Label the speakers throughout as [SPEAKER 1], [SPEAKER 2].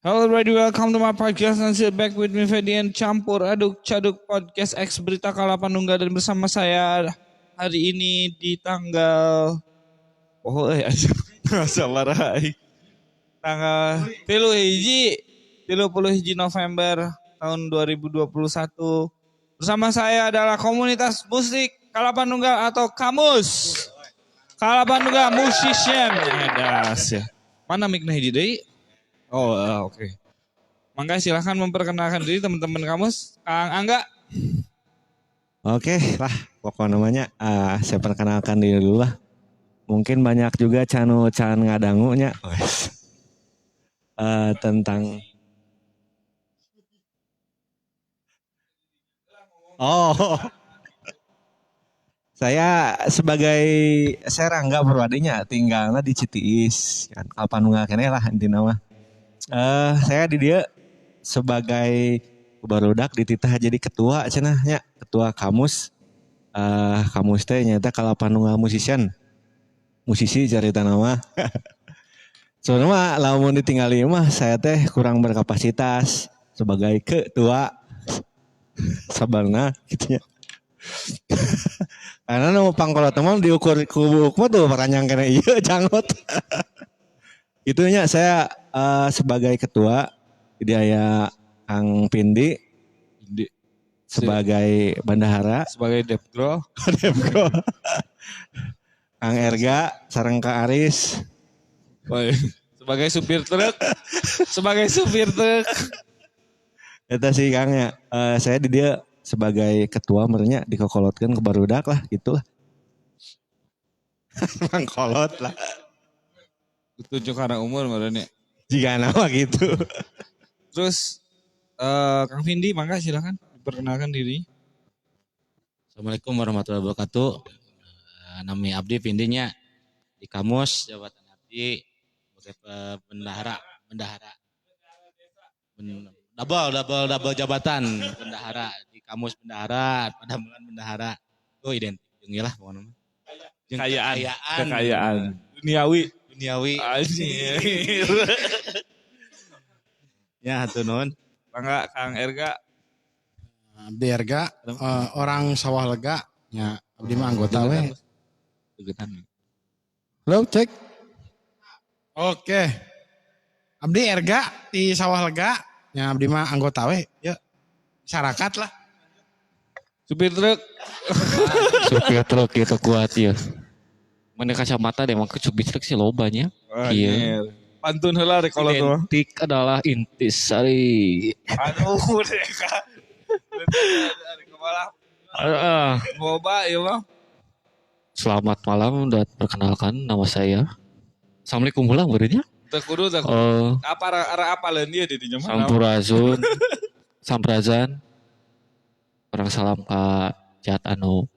[SPEAKER 1] Hello everybody, welcome to my podcast and sit back with me Ferdian Campur Aduk Caduk Podcast X Berita Kalapanunggal dan bersama saya hari ini di tanggal oh sabar ai. Tanggal 31 November tahun 2021. Bersama saya adalah komunitas musik Kalapanunggal atau Kamus. Kalapanunggal Musician. Das ya. Mana mic hiji deui? Oh, oke. Okay. Mangga silahkan memperkenalkan diri teman-teman Kamus. Kang Angga.
[SPEAKER 2] Oke lah, pokok namanya saya perkenalkan diri dulu lah. Mungkin banyak juga canu can ngadangunya tentang oh saya sebagai saya Rangga Purwadinya tinggalnya di Citiis kan Kalapanunggal keneh lah intina mah. Saya di dia sebagai barudak dititah jadi ketua cenah nya, ketua Kamus. Kamus teh nyata Kalapanunggal musician. Musisi carita nama. Sebenarnya mah lamun ditinggali mah saya teh kurang berkapasitas sebagai ketua sabarna gitu nya. Karena nu pangkolot mah diukur ku buuk mah tuh paranjang kene ieu janggot. Itunya saya sebagai ketua, jadi aya Kang Pindi
[SPEAKER 1] Pindi.
[SPEAKER 2] Sebagai bendahara,
[SPEAKER 1] sebagai Depgro,
[SPEAKER 2] Depgro. Kang Erga sareng Kang Aris.
[SPEAKER 1] Sebagai supir truk, sebagai supir truk.
[SPEAKER 2] Eta sih Kang ya. Saya di dia sebagai ketua merenya dikokolotkeun ke barudak lah gitulah. Mangkolot lah.
[SPEAKER 1] Tunjuk karena umur merenya.
[SPEAKER 2] Jika nama gitu.
[SPEAKER 1] Terus Kang Vindi, mangga silakan diperkenalkan diri.
[SPEAKER 3] Assalamualaikum warahmatullahi wabarakatuh. Nami abdi Vindinya di Kamus, jabatan abdi sebagai bendahara, bendahara. Double jabatan bendahara di Kamus bendahara, pada bulan bendahara. Itu identik jeung lah pokoknya. Jeung
[SPEAKER 1] Kekayaan.
[SPEAKER 3] Kekayaan.
[SPEAKER 1] Kekayaan. Duniawi.
[SPEAKER 3] Duniawi.
[SPEAKER 1] Anjir.
[SPEAKER 3] Ya, hatur nuhun.
[SPEAKER 1] Mangga Kang Erga.
[SPEAKER 4] Abdi Erga, orang Sawah Lega, ya abdi mah anggota we. Halo, cek. Oke. Abdi Erga di Sawah Lega, ya abdi mah anggota we, ya. Masyarakat lah.
[SPEAKER 1] Supir truk.
[SPEAKER 5] Supir truk itu kuat ya. Mana kacamata deh, emang supir truk sih lobanya.
[SPEAKER 1] Iya. Pantun heula rek kalau tuh.
[SPEAKER 5] Identik adalah intisari.
[SPEAKER 1] Aduh, deka. Boba ieu mah.
[SPEAKER 5] Selamat malam dan perkenalkan nama saya. Assalamualaikum ulang berarti.
[SPEAKER 1] Teu kudu teu. Apa arah apa lain dia di dinya mah.
[SPEAKER 5] Sampurasun. Samprazan. Orang salam ka jat anu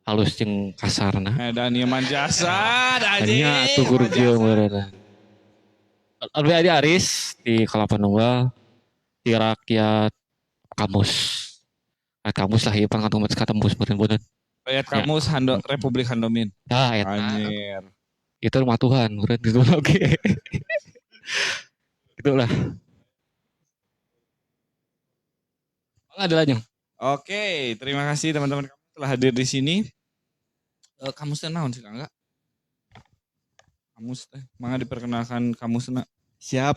[SPEAKER 5] halus jeung kasarna.
[SPEAKER 1] Dan ieu man jasa anjing.
[SPEAKER 5] Nya atuh kudu kieu meureunna. Abdi Adi Aris di Kalapanunggal di rakyat Kamus. Rakyat Kamus lah ieu pang kantong katembus meureun-meureun.
[SPEAKER 1] Rakyat Kamus Hando Republik Handomin.
[SPEAKER 5] Tah eta.
[SPEAKER 1] Anjir.
[SPEAKER 5] Itu rumah Tuhan meureun gitu oke. Itulah. Mangga ada.
[SPEAKER 1] Oke, terima kasih teman-teman telah hadir di sini. Kamus teh naon sih Kang? Kamus teh, mangga diperkenalkan kamusna.
[SPEAKER 2] Siap.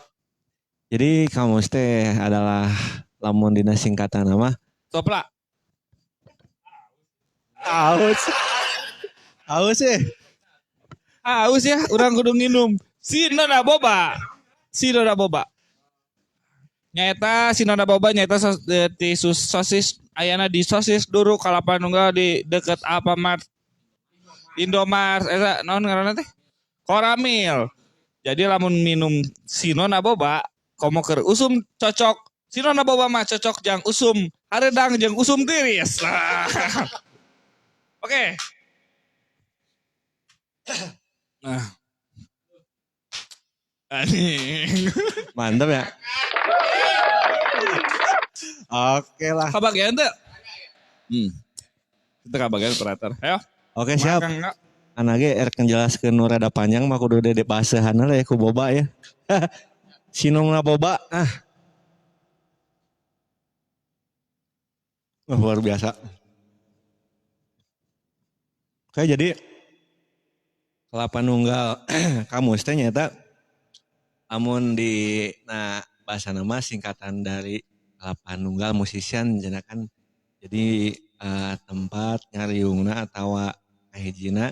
[SPEAKER 2] Jadi kamus teh adalah lamun dina singkatan nama
[SPEAKER 1] Sopla.
[SPEAKER 2] Aus. Aus ya.
[SPEAKER 1] Aus ya, urang kudu nginum. Sinona boba. Sinona boba. Nyaeta Sinona boba nyaeta di sosis ayana di sosis duru Kalapanunggal di deket Alfamart Indomart eta naon ngaranna teh? Koramil. Jadi lamun minum Sinona boba komo keur usum cocok. Sinona boba mah cocok jang usum hareudang jeung usum tiris. Oke. Nah. Anjing.
[SPEAKER 2] Mantap ya. Oke lah.
[SPEAKER 1] Kabagian tuh. Kita kabagian operator. Ayo.
[SPEAKER 2] Oke siap. Anage erek ngejelaskeun nu rada panjang mah kudu dede basehan lah ya ku boba ya. Sinongna boba ah. Wah, luar biasa. Oke, jadi Kalapa Nunggal Kamus teh nyaeta amun di nah bahasa nama singkatan dari Kalapa Nunggal Musician cenah kan. Jadi tempat ngariungna atawa ngahijina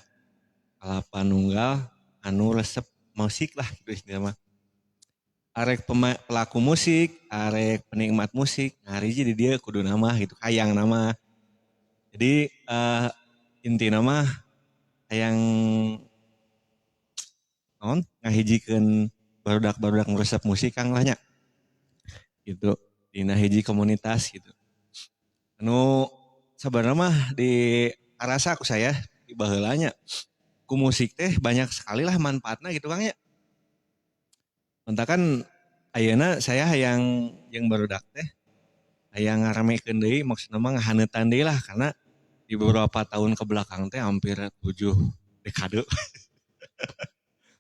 [SPEAKER 2] Kalapa Nunggal anu resep musik lah gitu istilahna mah. Arek pelaku musik, arek penikmat musik, ngariji di dieu kuduna mah gitu, hayang nama. Jadi intina mah hayang naon ngahijikeun barudak-barudak nu resep musik, Kang, lah nya. Gitu, dina hiji komunitas gitu. Anu sebenarnya mah di karasa ku saya di baheula nya ku musik teh banyak sekali lah manfaatna gitu, Kang, ya. Mentakan ayeuna saya hayang jeung barudak teh hayang ngaramekeun deui, maksudna mah ngahaneutan deui lah, karena di beberapa tahun ke belakang teh hampir 7 dekade.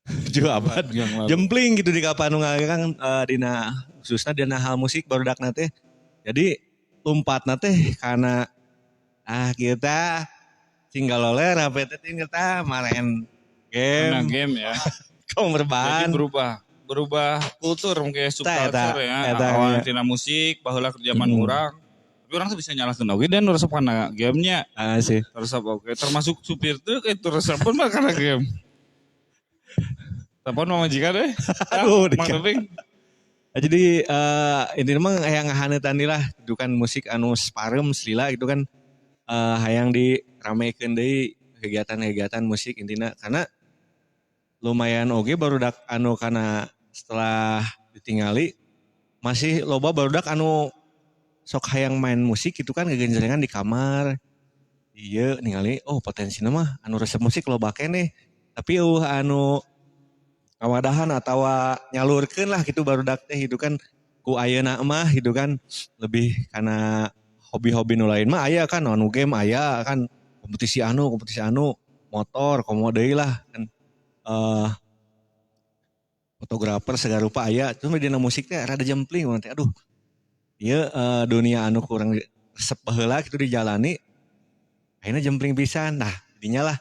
[SPEAKER 2] 7 abad
[SPEAKER 1] Yang lalu.
[SPEAKER 2] Jempling gitu di Kapanunggal kan, dina khususnya dina hal musik barudakna teh. Jadi lompatna teh karena ah kita tinggal loler HP teh tinggal kita main
[SPEAKER 1] Karena
[SPEAKER 2] game,
[SPEAKER 1] game ya.
[SPEAKER 2] kaum
[SPEAKER 1] Jadi
[SPEAKER 2] rebahan.
[SPEAKER 1] berubah berubah kultur mungkin subculture ya.
[SPEAKER 2] Eta,
[SPEAKER 1] Awalnya
[SPEAKER 2] iya.
[SPEAKER 1] tina musik, baheula zaman urang. Tapi urang tuh bisa nyalahkeun oge dan resep kana gamenya.
[SPEAKER 2] Ah sih.
[SPEAKER 1] Resep oke, termasuk supir tuh itu resep pun mah karena game. Telepon mah majikan deh.
[SPEAKER 2] Aduh,
[SPEAKER 1] Mang Toping.
[SPEAKER 2] Nah, jadi intinya mah hayang ngahaneutan deui lah gitu kan, musik anu separem selila gitu kan, hayang diramekeun deui kegiatan-kegiatan musik intina, karena lumayan oge barudak anu kana setelah ditingali masih loba barudak anu sok hayang main musik gitu kan, gegenjrengan di kamar. Iya, ningali oh potensina mah anu resep musik loba keneh, tapi euweuh anu ngawadahan atawa nyalurkeun lah gitu barudak teh gitu kan. Ku ayeuna mah gitu kan lebih karena hobi-hobi nu lain mah aya kan, anu game aya kan, kompetisi anu, kompetisi anu motor komo deui lah kan, fotografer segala rupa aya, cuma dina musik teh rada jempling urang teh. Aduh, ieu dunia anu kurang resep baheula gitu dijalani akhirnya jempling pisan. Nah, dinya lah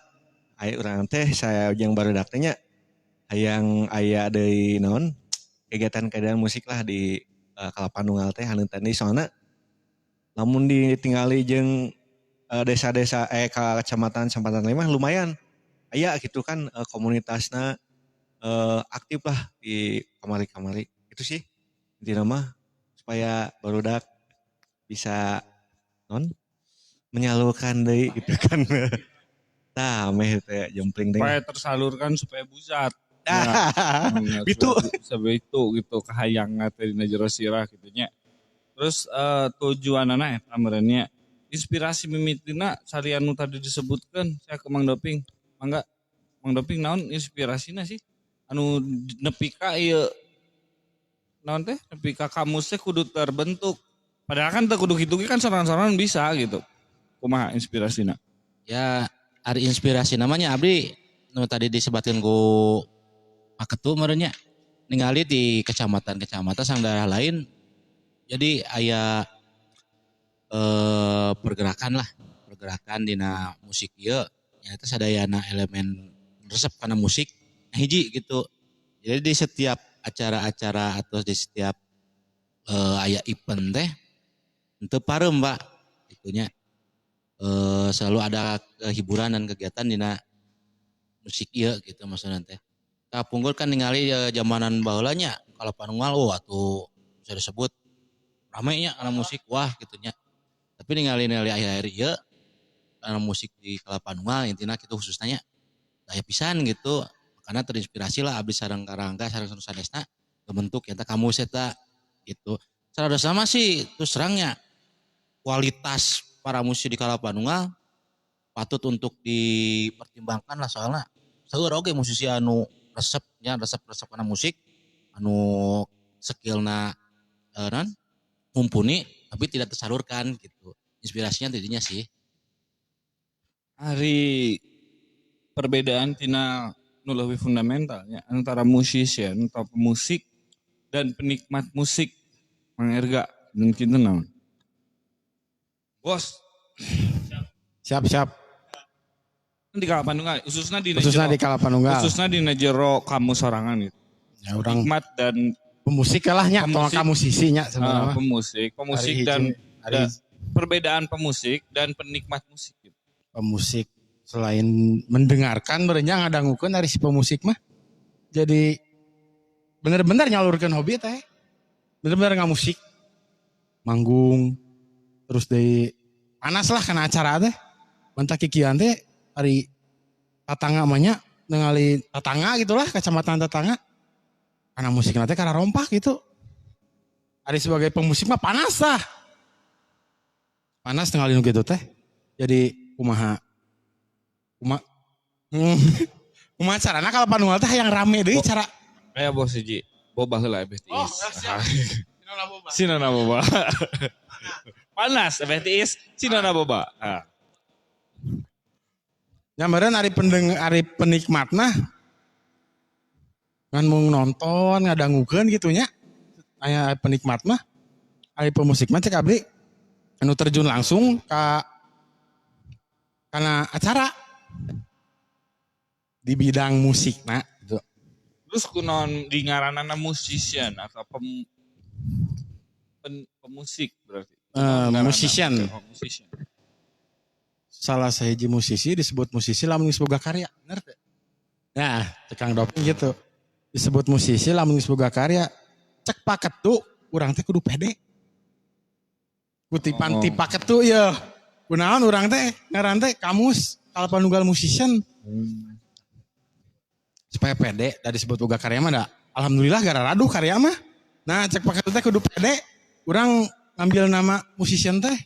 [SPEAKER 2] aya urang teh, saya jeung barudak teh nya hayang aya deui naon kegiatan-kegiatan musik lah di Kalapa Nunggal teh haneutan deui, soalna lamun ditingali jeung desa-desa ka kecamatan-kecamatan lain mah lumayan aya gitu kan, komunitasna aktif lah di kamari-kamari. Itu sih intina mah, supaya barudak bisa non menyalurkan deui gitu kan. Tah meh teh jempling teh.
[SPEAKER 1] Supaya tersalurkan, supaya busat. Ya,
[SPEAKER 2] Itu.
[SPEAKER 1] Sampai itu gitu kahayangna teh dina jero sirah gitu nya. Terus tujuanana eta meureun nya, inspirasi mimitina salian nu tadi disebutkan. Saya ke Mang Doping. Mangga Mang Doping, naon inspirasina sih? Anu nepi ka ieu naon teh, nepi ka kamus teh kudu terbentuk. Padahal kan teu kudu kitu ge kan, sorangan-sorangan bisa gitu. Kumaha inspirasina?
[SPEAKER 3] Ya, ari inspirasi namanya abdi nu tadi disebutkan ku Pak Ketu meureun nya, ningali di kecamatan-kecamatan sang daerah lain jadi aya pergerakan lah, pergerakan dina musik ieu nyata sadayana elemen resep karena musik hiji gitu. Jadi di setiap acara-acara atau di setiap aya event teh teu pareum, Pak, itunya selalu ada hiburan dan kegiatan dina musik ieu gitu maksudnya teh. Kapungkur kan ningali zamanan baheula nya Kalapa Nunggal, oh atuh bisa disebut rame nya karena musik wah gitu nya. Tapi ningali ningali akhir-akhir ieu karena musik di Kalapa Nunggal intina gitu khususnya nya aya pisan gitu. Karena terinspirasi lah abdi sareng Karangga sareng sanesna kebentuk eta kamus eta gitu. Secara sama sih terus terangnya kualitas para musisi di Kalapa Nunggal patut untuk dipertimbangkan lah, soalnya seueur oge musisi anu resepnya resep-resep kana musik anu skillna non mumpuni tapi tidak tersalurkan gitu. Inspirasinya tidinya sih.
[SPEAKER 1] Ari perbedaan tina nu leuwih fundamentalnya antara musician atau pemusik dan penikmat musik, Mang Erga dan kinten naon? Bos,
[SPEAKER 4] Siap, siap.
[SPEAKER 1] Di Kalapanunggal, khususnya di
[SPEAKER 4] Khususnya di Kalapanunggal.
[SPEAKER 1] Khususnya di jero kamu sorangan gitu.
[SPEAKER 4] Ya orang
[SPEAKER 1] Nikmat dan
[SPEAKER 4] pemusik lah nya, tong
[SPEAKER 1] Pemusik.
[SPEAKER 4] Ka musisinya sebenarnya.
[SPEAKER 1] Pemusik, pemusik
[SPEAKER 4] Ari
[SPEAKER 1] dan
[SPEAKER 4] hiji, ari
[SPEAKER 1] perbedaan pemusik dan penikmat musik gitu.
[SPEAKER 4] Pemusik selain mendengarkan berenya ngadangukeun dari si pemusik mah jadi bener-bener nyalurkan hobi teh, bener-bener nggak musik manggung terus dari panas lah karena acara teh mentak kikian teh hari tatangga mah nya, ningali tatangga gitulah, kecamatan tetangga karena musik nanti karena rompak gitu. Ari sebagai pemusik mah panas lah, panas ningali nu gitu teh. Jadi kumaha kumaha kumaha carana Kalapanunggal teh yang rame deui cara.
[SPEAKER 1] Aya bos hiji, boba heula ebeh tiis.
[SPEAKER 4] Oh, siap.
[SPEAKER 1] Sinona boba. Panas ebeh tiis, sinona boba. Ah.
[SPEAKER 4] Ya meureun ari pendeng ari penikmatna ngan mau nonton ngadangukeun gitu nya. Aya penikmat mah, ari pemusik mah cek abdi anu terjun langsung ka karena acara di bidang musik nah gitu.
[SPEAKER 1] Terus kunaon di ngaranana musician atau pemusik berarti? Ngaranna.
[SPEAKER 4] Musician.
[SPEAKER 1] Oh, musician.
[SPEAKER 4] Salah sahiji musisi disebut musisi lamun geus boga karya, bener teu? Nah, cek Kang Doping gitu. Disebut musisi lamun geus boga karya, cek paketu urang teh kudu pede. Kutipan ti paketu ya. Kunaon urang teh ngaran teh kamus Kalapanunggal Musician. Supaya pede da disebut boga karya mah da. Alhamdulillah gara raduh karya mah. Nah, cek paketu teh kudu pede. Urang ngambil nama musician teh.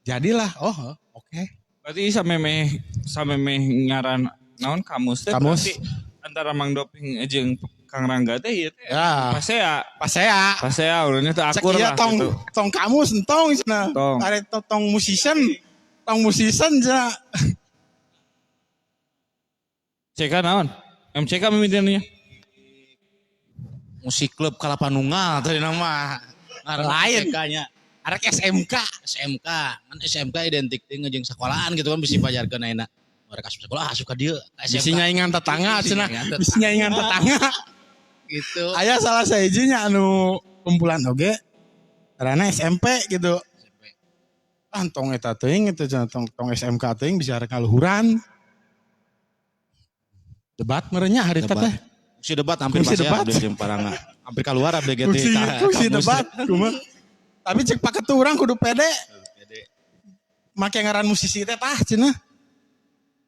[SPEAKER 4] Jadilah, oh oke.
[SPEAKER 1] Berarti samemeh samemeh ngaran naon kamus teh
[SPEAKER 4] Kamus.
[SPEAKER 1] berarti antara Mang Doping jeung Kang Rangga teh ieu teh
[SPEAKER 4] Ya,
[SPEAKER 1] pasea.
[SPEAKER 4] Pasea.
[SPEAKER 1] Pasea urangnya teh
[SPEAKER 4] Cek
[SPEAKER 1] akur
[SPEAKER 4] iya
[SPEAKER 1] lah
[SPEAKER 4] tong
[SPEAKER 1] gitu.
[SPEAKER 4] Tong kamus entong cenah.
[SPEAKER 1] Tong.
[SPEAKER 4] Are tong musician, tong musician cenah.
[SPEAKER 1] CK naon? MCK mimitinnya.
[SPEAKER 3] Musik klub Kalapanunggal tadi nama. Ngaran
[SPEAKER 4] Lain.
[SPEAKER 3] MCK-nya.
[SPEAKER 4] Arek SMK.
[SPEAKER 3] SMK. Kan SMK identik dengan jeung sekolahan gitu kan, bisa pajarkeun ayeuna. Mereka asup sekolah asup ka dieu ka
[SPEAKER 4] Bisi
[SPEAKER 3] SMK.
[SPEAKER 4] nyaingan tetangga
[SPEAKER 3] Bisi
[SPEAKER 4] cenah.
[SPEAKER 3] nyaingan tetangga.
[SPEAKER 4] Bisi nyaingan tetangga.
[SPEAKER 3] Gitu.
[SPEAKER 4] Aya salah sahijinya anu kumpulan oge karena SMP gitu. Ah, tong eta teuing itu cenah, tong tong SMK teuing bisa arek ngaluhuran. Debat merenya hari
[SPEAKER 3] Debat.
[SPEAKER 4] teh.
[SPEAKER 3] Kungsi debat hampir
[SPEAKER 4] Kungsi
[SPEAKER 3] pasea
[SPEAKER 4] debat.
[SPEAKER 3] abdi jeung paranga. Hampir keluar abdi ge teh
[SPEAKER 4] Kungsi,
[SPEAKER 3] ka
[SPEAKER 4] kungsi
[SPEAKER 3] kamus.
[SPEAKER 4] debat kumaha. Tapi cek paketu urang kudu pede. Make ngaran musisi teh tah cenah.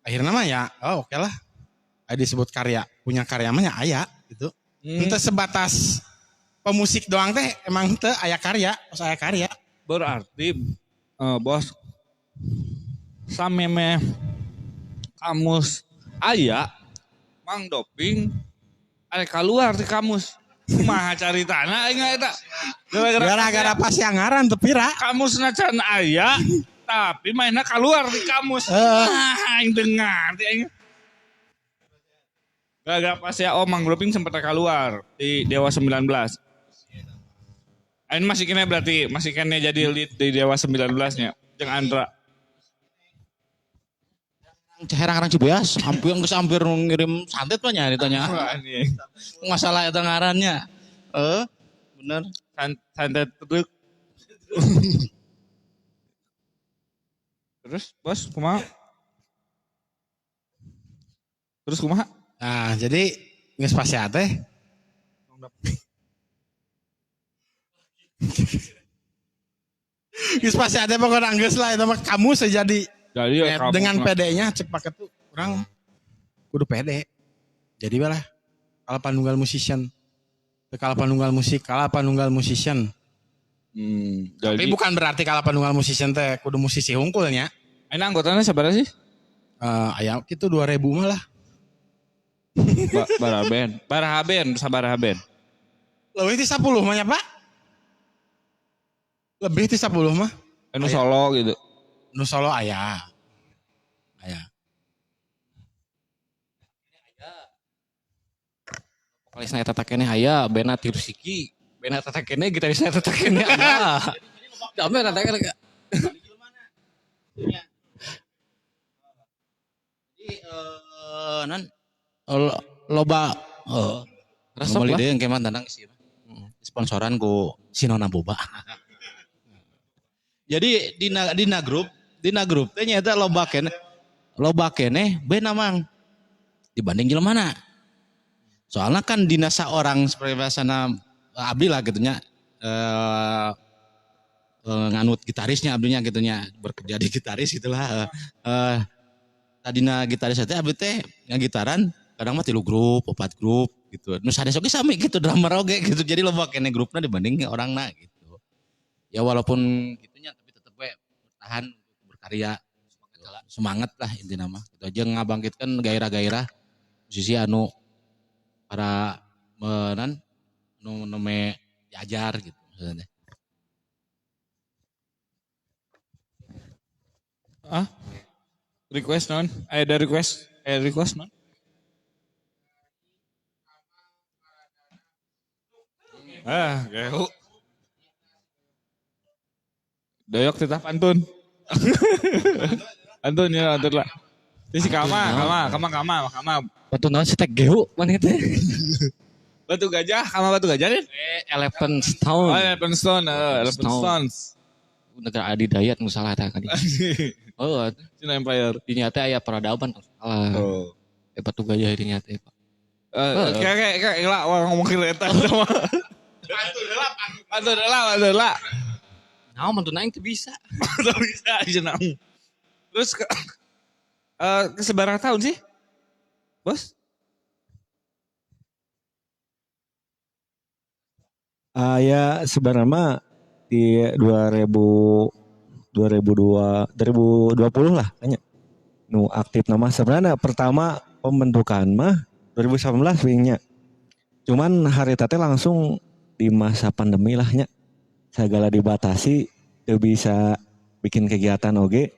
[SPEAKER 4] Akhirnya mah ya, oh oke lah. Aya disebut karya, punya karya mah nya aya gitu. Henteu sebatas pemusik doang teh emang teu aya karya, pas aya karya.
[SPEAKER 1] Berarti bos samemeh kamus aya, Mang Doping arek keluar di kamus. Kumaha caritana aing eta? Gara-gara
[SPEAKER 4] Gara-gara pas yang ngaran teu pira.
[SPEAKER 1] Kamus can aya tapi mainnya keluar di kamus. Ah, aing dengar ti aing. Gara-gara pas ya, oh, Mang Doping sempat keluar di Dewa 19. Aing masih kena, berarti masih kena jadi lead di Dewa 19 nya jeung Andra.
[SPEAKER 3] Herang-herang Cibeas, hampir geus hampir ngirim santet mah nya ditanya.
[SPEAKER 1] Wah, anjing.
[SPEAKER 3] Masalah eta ngarannya. Eh, bener.
[SPEAKER 1] Santet truk. Terus, bos, kumaha? Terus kumaha?
[SPEAKER 4] Nah, jadi geus pas ya teh. Geus pas ya teh pokoknya geus lah eta mah kamu sejadi.
[SPEAKER 1] Jadi ya, kamu
[SPEAKER 4] dengan
[SPEAKER 1] mah.
[SPEAKER 4] PD-nya cek paket tuh orang kudu pede. Jadi balah Kalapanunggal Musician. Teu Kalapanunggal musik, Kalapanunggal Musician.
[SPEAKER 1] Jadi
[SPEAKER 4] Tapi bukan berarti Kalapanunggal Musician teh kudu musisi hungkulnya.
[SPEAKER 1] Ini anggotanya siapa sih?
[SPEAKER 4] Eh aya kitu 2000 mah lah.
[SPEAKER 1] Baraben. Barahaben, sabaraha band.
[SPEAKER 4] Leuwih ti 10 mah nya, Pak. Lebih ti 10 mah.
[SPEAKER 1] Anu solo gitu.
[SPEAKER 4] Nu solo aya. Aya.
[SPEAKER 5] Vokalisna eta keneh aya, bandna tilu siki, bandna eta keneh, gitarisna eta keneh aya. Jamnya eta keneh.
[SPEAKER 3] Jadi non loba
[SPEAKER 5] Resep
[SPEAKER 3] meuli
[SPEAKER 5] lah.
[SPEAKER 3] Deui engke mah tandang sih. Sponsoran ku Sinona Boba. Jadi dina dina grup teh nyaeta loba keneh band mang dibanding jelema. Soalnya kan dina saorang seperti biasana abdi lah gitu nya, nganut gitarisnya abdinya gitu nya, bekerja di gitaris gitulah. Tadina gitaris teh abdi teh ngagitaran kadang mah tilu grup, opat grup gitu. Nu sanes oge sami gitu, drummer oge gitu. Jadi loba keneh grupna dibanding orangna gitu. Ya walaupun gitunya, tapi tetep we bertahan untuk berkarya. Semangat lah intina mah. Gitu aja, ngabangkitkan gairah-gairah musisi anu para menan nu nembe diajar gitu maksudnya.
[SPEAKER 1] Ah? Request non? Ada request? Ada request non? Ah, gehu. Doyok tetap pantun. Pantun ya, pantun lah. Ini si Kama, Kama, Kama, Kama, Kama.
[SPEAKER 5] Batu naon sih teh gehu mana teh?
[SPEAKER 1] Batu gajah, Kama batu gajah nih.
[SPEAKER 5] Elephant Stone.
[SPEAKER 1] Oh, Elephant Stone, Elephant
[SPEAKER 5] Stone.
[SPEAKER 1] Stones.
[SPEAKER 5] Negara adidaya nu salah tah kan. Oh,
[SPEAKER 1] Cina Empire.
[SPEAKER 5] di nyata aya peradaban salah.
[SPEAKER 1] Oh.
[SPEAKER 5] Batu gajah di nyata Pak.
[SPEAKER 1] Kayak kayak kayak lah orang ngomong kereta sama. Pantun heula, pantun heula, pantun heula.
[SPEAKER 5] Nah, pantun aing teu bisa.
[SPEAKER 1] Teu bisa cenah. Terus ke sebarang tahun sih? Bos?
[SPEAKER 2] Ya sebenarnya mah di 2000 2002 2020 lah kayaknya. Nu aktif nama sebenarnya pertama pembentukan mah 2019 wingnya. Cuman hari teh langsung di masa pandemi lah nya. Segala dibatasi, teu bisa bikin kegiatan oge.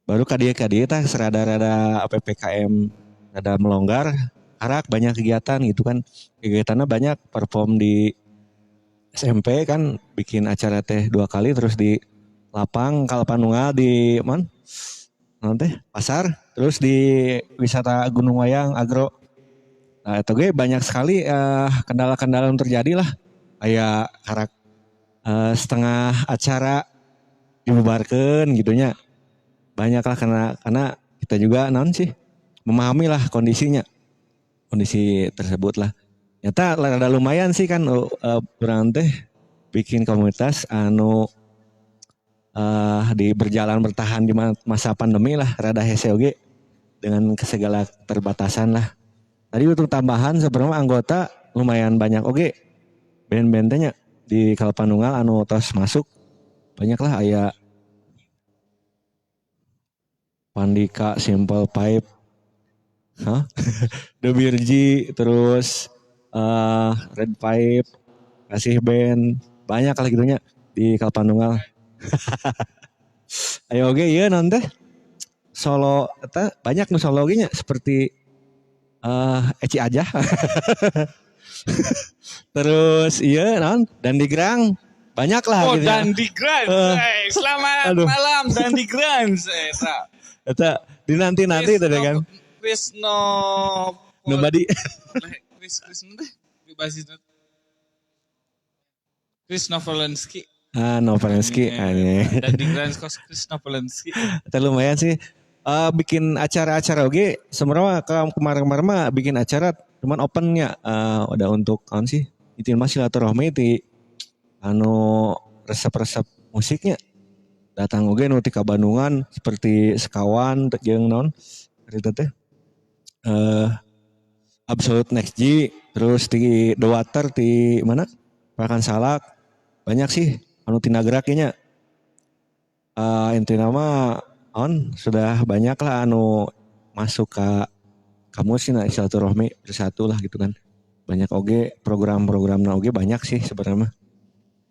[SPEAKER 2] Baru kadieu tah serada-rada PPKM rada melonggar, karak banyak kegiatan gitu kan. Kegiatannya banyak, perform di SMP kan, bikin acara teh dua kali, terus di lapang Kalapanunggal, di man naon teh pasar, terus di wisata Gunung Wayang Agro. Nah, itu ge banyak sekali kendala-kendala yang terjadi lah, kayak karak setengah acara dibubarkan gitunya, banyak lah, karena kita juga naon sih memahami lah kondisinya, kondisi tersebut lah. Nyata rada lumayan sih kan, urang teh bikin komunitas anu di berjalan bertahan di masa pandemi lah, rada hese oge dengan segala keterbatasan lah. Tadi untuk tambahan sebenarnya anggota lumayan banyak oge, band-band teh nya di Kalapanunggal anu tos masuk banyak lah, aya Pandika, Simple Pipe, hah? The Birji, terus Red Pipe, Kasih Band, banyak lah gitunya di Kalapanunggal. Ayo oge ieu naon teh? Solo eta banyak nu solo oge nya, seperti Eci aja. Terus iya naon dan di Gerang banyak lah
[SPEAKER 1] Oh,
[SPEAKER 2] gitu ya.
[SPEAKER 1] Dandi Grants. Selamat
[SPEAKER 2] Aduh.
[SPEAKER 1] malam Dandi Grants. Sa.
[SPEAKER 2] Eta di nanti-nanti tadi kan.
[SPEAKER 1] Krisno
[SPEAKER 2] Nobody.
[SPEAKER 1] Chris Chris teh basis Chris Novolensky.
[SPEAKER 2] Ah, Novolensky. Aneh.
[SPEAKER 1] Dandi Grants kos Chris Novolensky.
[SPEAKER 2] Eta lumayan sih. Bikin acara-acara oge sebenarnya kemarin-kemarin mah bikin acara cuman opennya, udah untuk kan sih itu mah silaturahmi ti anu resep-resep musiknya datang oge nu ti Bandungan seperti Sekawan jeung naon harita teh, Absolute Next G, terus di The Water di mana Parakan Salak, banyak sih anu tina geraknya. Intina mah on sudah banyak lah anu masuk ke kamu sih, nah silaturahmi bersatu lah gitu kan, banyak oge program-program, nah oge banyak sih sebenarnya mah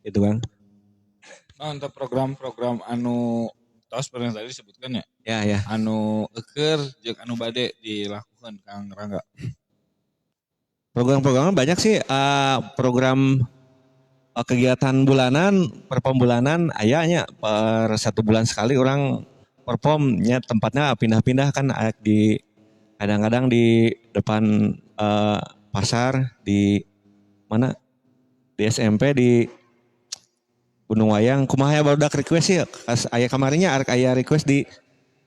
[SPEAKER 2] itu kan.
[SPEAKER 1] Nah, untuk program-program anu tos seperti yang tadi disebutkan ya.
[SPEAKER 2] Ya ya.
[SPEAKER 1] Anu eker jeung anu bade dilakukan Kang Rangga.
[SPEAKER 2] Program-programnya banyak sih, program kegiatan bulanan, perform bulanan aya nya, per satu bulan sekali urang performnya, tempatnya pindah-pindah kan, di kadang-kadang di depan pasar, di mana, di SMP, di Gunung Wayang. Kumaha ya barudak request sih, kas aya kamarinya arek aya request di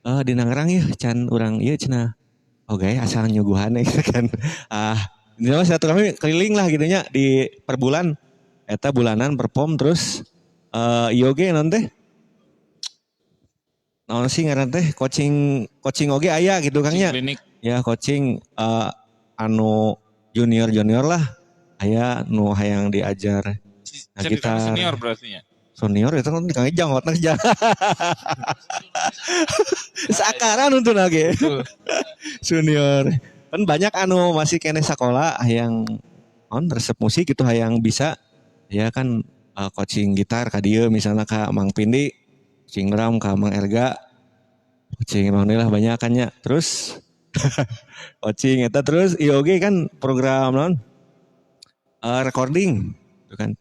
[SPEAKER 2] Tangerang ya can urang ieu cenah. Oke, asal nyuguhan gitu kan. Ah, ini mah silaturahmi keliling lah gitu nya di per bulan eta bulanan perform. Terus ieu oge naon teh, naon sih ngaran teh, coaching, coaching oge aya gitu, Kang, nya.
[SPEAKER 1] Klinik.
[SPEAKER 2] Ya, coaching anu junior junior lah, aya nu hayang diajar. Nah,
[SPEAKER 1] Cerita
[SPEAKER 2] gitar.
[SPEAKER 1] Senior berarti ya.
[SPEAKER 2] Senior itu kan Kang Ijang otak seakaran untuk lagi senior kan banyak anu masih keneh sekolah yang on resep musik gitu, hayang bisa ya kan, coaching gitar ka dieu misalnya ka Mang Pindi, coaching drum ka Mang Erga, coaching naon lah, banyak kan nya. Terus coaching eta, terus IOG kan program non recording itu kan,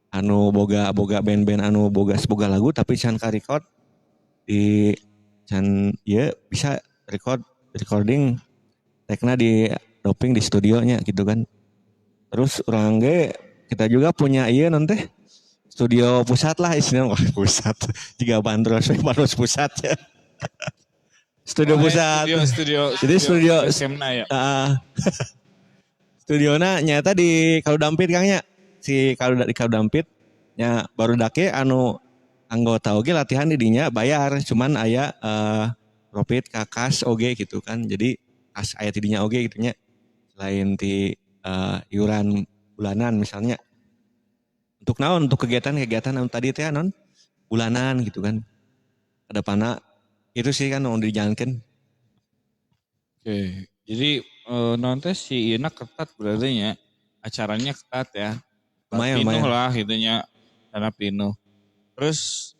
[SPEAKER 2] anu boga boga band-band anu boga boga lagu tapi can ka record di can ya bisa record, recording tekna di doping di studionya gitu kan. Terus urang ge kita juga punya iya nanti studio pusat lah istilahnya. Wah, pusat jika bandros bandros pusat ya, studio
[SPEAKER 1] Oh,
[SPEAKER 2] pusat.
[SPEAKER 1] Studio, studio.
[SPEAKER 2] Jadi studio-
[SPEAKER 1] SMNA ya.
[SPEAKER 2] Studiona nyata di Kaludampit, Kang, nya. Si kalau di Kaludampit nya barudak anu anggota oge latihan di dinya bayar, cuman aya profit ka kas oge gitu kan. Jadi kas aya ti dinya oge gitu nya. Selain di iuran bulanan misalnya. Untuk naon? Untuk kegiatan-kegiatan anu tadi teh non bulanan gitu kan. Ada pana itu sih kan nu dijalankan.
[SPEAKER 1] Oke. Jadi non teh si Ina ketat berarti ya. Acaranya ketat ya.
[SPEAKER 2] Lumayan,
[SPEAKER 1] Pinuh
[SPEAKER 2] lumayan.
[SPEAKER 1] Lah gitu nya. Karena pinuh. Terus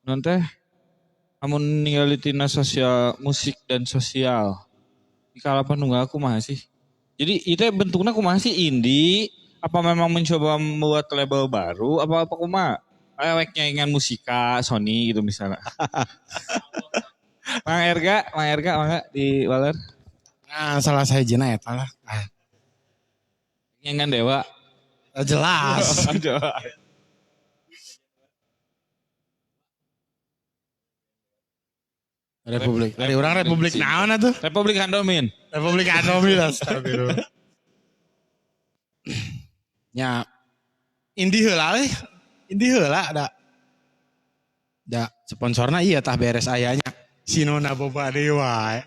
[SPEAKER 1] non teh amun ningali tina sosial musik dan sosial di Kalapanunggal kumaha sih? Jadi itu bentuknya kumaha sih, indie apa memang mencoba membuat label baru apa apa kumaha? Kayak nyaingan musika Sony gitu misalnya. Mang Erga, Mang Erga, mangga di Waler.
[SPEAKER 4] Nah, salah sahijina eta lah. Ah,
[SPEAKER 1] Nyaingan Dewa.
[SPEAKER 4] Jelas.
[SPEAKER 1] Dewa.
[SPEAKER 4] Republik. Dari orang Republik naon atuh?
[SPEAKER 1] Republik Handomin.
[SPEAKER 4] Republik Anomi, astagfirullah. Nya indie heula we. Indie heula da. Da sponsorna iya tah beres ayanya. Sinona Boba Dewa.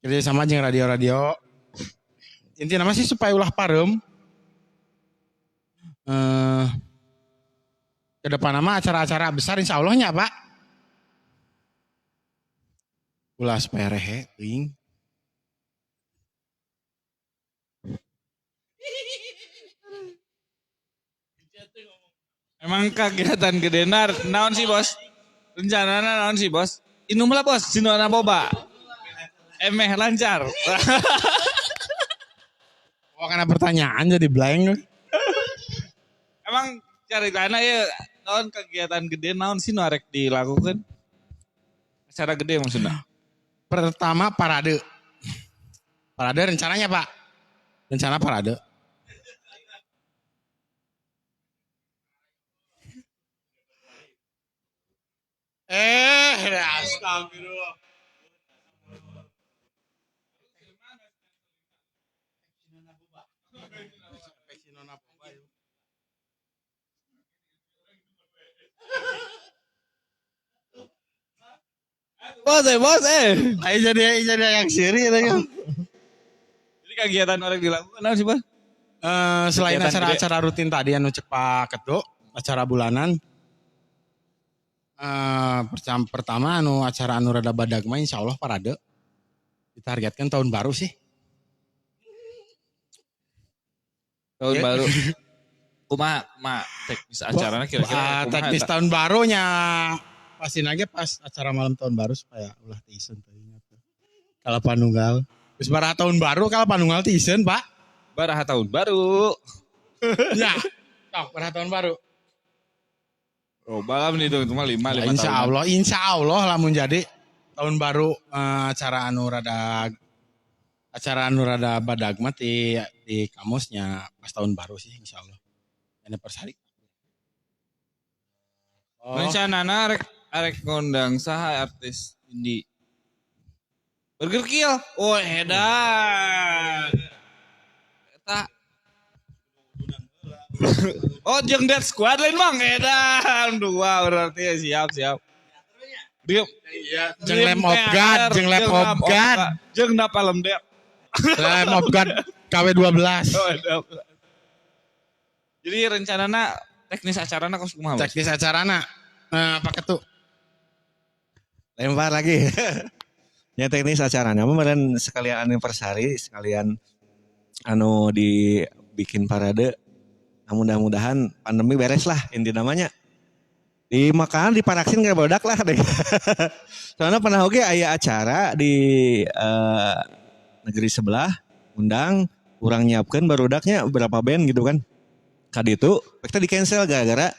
[SPEAKER 4] Kerja sama jeung radio-radio. Intinya mah sih supaya ulah pareum. Ke depan nama acara-acara besar insya Allahnya, Pak. Ulah supaya rehe teuing.
[SPEAKER 1] Emang kegiatan gede nar naon sih, Bos? Rencanana naon sih, Bos? Inum lah, Bos, Sinona Boba. Emeh lancar.
[SPEAKER 4] Wah, karena pertanyaan jadi blank.
[SPEAKER 1] Emang cari tanah ya naon kegiatan gede naon sih nu arek dilakukan? Acara gede maksudnya.
[SPEAKER 4] Pertama parade. Parade rencananya, Pak. Rencana parade. Astagfirullah.
[SPEAKER 1] Bos, bos, eh.
[SPEAKER 4] Ayo jadi yang siri ya, kan.
[SPEAKER 1] Jadi kegiatan orang dilakukan naon sih, Bos?
[SPEAKER 4] Selain
[SPEAKER 1] Kegiatan
[SPEAKER 4] acara-acara rutin tadi anu cek Pak Ketu, acara bulanan. Pertama anu acara anu rada badag mah insyaallah parade. Ditargetkan tahun baru sih.
[SPEAKER 1] Tahun
[SPEAKER 4] Ya.
[SPEAKER 1] baru. Kumaha, kumaha teknis acaranya kira-kira
[SPEAKER 4] Ah,
[SPEAKER 1] kumaha
[SPEAKER 4] teknis
[SPEAKER 1] eta?
[SPEAKER 4] tahun barunya pasti lagi pas acara malam tahun baru supaya ulah teu isun teuing atuh. Kalapanunggal. Geus baraha tahun baru Kalapanunggal teh iseun, Pak.
[SPEAKER 1] Baraha tahun baru.
[SPEAKER 4] Ya. Tok, baraha tahun baru.
[SPEAKER 1] Oh, balam nih itu mah lima lima
[SPEAKER 4] Insya
[SPEAKER 1] tahunan.
[SPEAKER 4] Allah, insya Allah lamun jadi tahun baru acara anu rada badag mah di kamusnya pas tahun baru sih, insya Allah. Anniversary. Oh,
[SPEAKER 1] Rencanana arek arek ngundang saha artis indie? Burger Kill. Oh, edan. Eta. Oh, jeung Death Squad lain, Bang. Edan dua berarti ya, siap siap. Dia
[SPEAKER 4] Jeung Lamb of God, jeung Lamb of God.
[SPEAKER 1] Jeung Napalm Death.
[SPEAKER 4] Lamb of God KW12.
[SPEAKER 1] Oh, edan. Jadi rencanana teknis acarana kos kumaha, Bos?
[SPEAKER 4] Teknis acarana. Nah, Pak Ketu.
[SPEAKER 2] Lempar lagi. Ya, teknis acaranya kemarin sekalian anniversary, sekalian anu dibikin parade. Nah, mudah-mudahan pandemi beres lah inti namanya. Di makanan diparaksin kayak barudak lah deh. Soalnya pernah oke aya acara di negeri sebelah, undang kurang nyiapkan barudaknya berapa band gitu kan. Kaditu kita di cancel gara-gara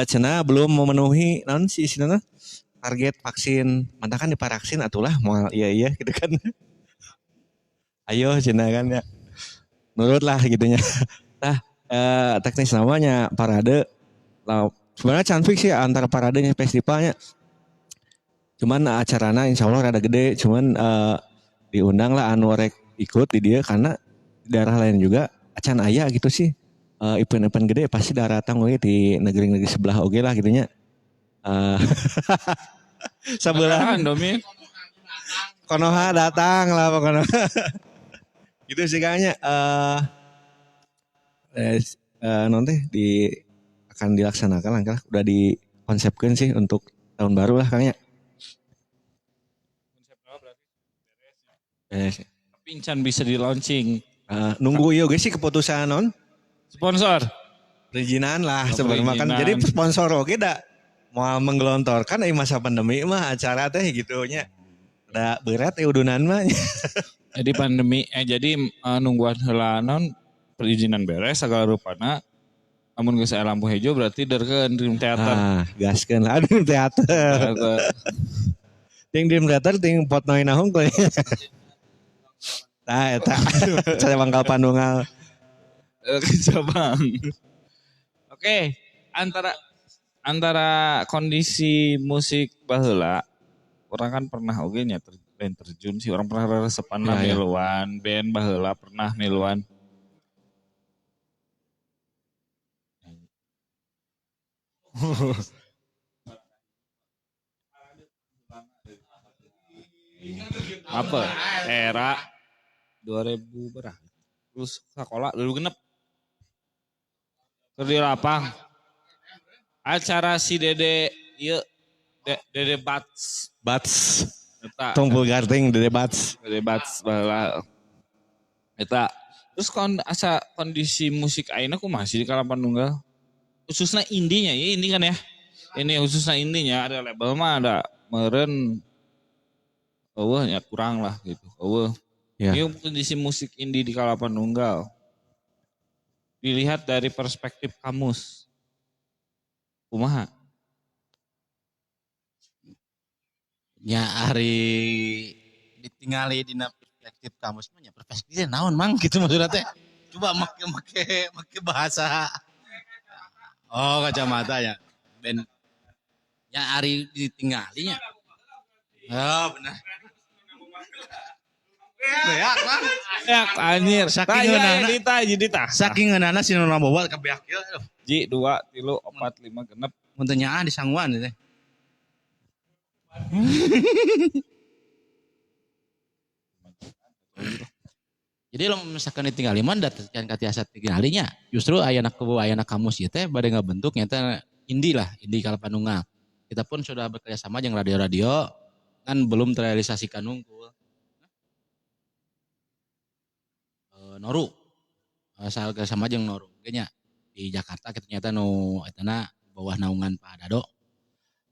[SPEAKER 2] cenah belum memenuhi naon sih istilahnya target vaksin. Mantap kan diparaksin atulah moal iya gitu kan. Ayo cenah kan ya. Nurut lah gitunya. Nah, teknis namanya parade lah, sebenarnya can fix sih antara paradenya festivalnya. Cuman acarana insya Allah rada gede, cuman diundang lah anu rek ikut di dia karena di daerah lain juga acan aya gitu sih. Event-event gede pasti datang oge di negeri-negeri sebelah oge lah gitunya. Sebelah
[SPEAKER 1] Tahan, Domin.
[SPEAKER 2] Konoha datang lah pokoknya. Gitu sih kayaknya nanti di akan dilaksanakan langkah udah dikonsepkan sih untuk tahun baru lah kayaknya. Beres.
[SPEAKER 1] Tapi encan bisa di launching.
[SPEAKER 2] Nunggu iya oge sih keputusan non
[SPEAKER 1] Sponsor.
[SPEAKER 2] Perizinan lah
[SPEAKER 1] Oh,
[SPEAKER 2] sebenarnya kan.
[SPEAKER 1] perizinan.
[SPEAKER 2] Jadi sponsor oge da mau menggelontorkan masa pandemi mah acara teh gitu nya. Da berat ya udunan mah.
[SPEAKER 1] Jadi pandemi jadi nungguan heula naon perizinan beres segala rupana. Amun geus aya lampu hejo berarti derkeun Dream Theater.
[SPEAKER 2] Ah, gaskeun lah Dream Theater.
[SPEAKER 1] Theater.
[SPEAKER 2] Ting Dream Theater ting Potnoy nahung kuy. Nah, eta cabang Kalapanunggal.
[SPEAKER 1] Cabang. Oke, antara antara kondisi musik baheula urang kan pernah oge nya band terjun sih, urang pernah resepan lah
[SPEAKER 2] Ya, ya.
[SPEAKER 1] miluan band baheula, pernah miluan. Apa era 2000 berapa terus sekolah dulu genep keur di lapang acara si Dede ieu Dede Bats.
[SPEAKER 2] Bats.
[SPEAKER 1] Eta.
[SPEAKER 2] Tumpul garting Dede Bats.
[SPEAKER 1] Dede Bats baheula eta. Terus asa kondisi musik ayeuna kumaha sih di Kalapanunggal, khususnya indinya ya, ini kan ya, ini khususnya indinya, ada label mah ada meren eueuh nya kurang lah gitu eueuh.
[SPEAKER 2] Ya.
[SPEAKER 1] Ini kondisi musik indie di Kalapanunggal dilihat dari perspektif kamus kumaha?
[SPEAKER 3] Nya ari ditingali dina perspektif kamus mah nya, perspektifnya naon mang gitu maksudnya teh. Coba make make make bahasa. Oh, kacamata ya. Ben nya ari ditingali nya. Oh, benar. Beak lah.
[SPEAKER 1] Ya anjir.
[SPEAKER 3] Saking
[SPEAKER 1] Tah, iya,
[SPEAKER 3] ngeunahna.
[SPEAKER 1] iya, dita, jadi tah.
[SPEAKER 3] Saking ngeunahna si Nona bawa ke beak ieu. Aduh,
[SPEAKER 1] Ji, 2, 3, 4, 5, 6.
[SPEAKER 3] mun teu nyaah di sangguan teh. Jadi lo misalkan ditinggali mah da can katiasa tinggalinya. Justru ayana kubu ayana kamus ieu teh bade ngabentuk nyata indie lah, indie Kalapanunggal. Kita pun sudah bekerja sama jeung radio-radio kan belum terrealisasikan nungkul. Noru. Asal kerja sama jeung Noru ge nya di Jakarta kita nyata nu etana bawah naungan Pak Dado.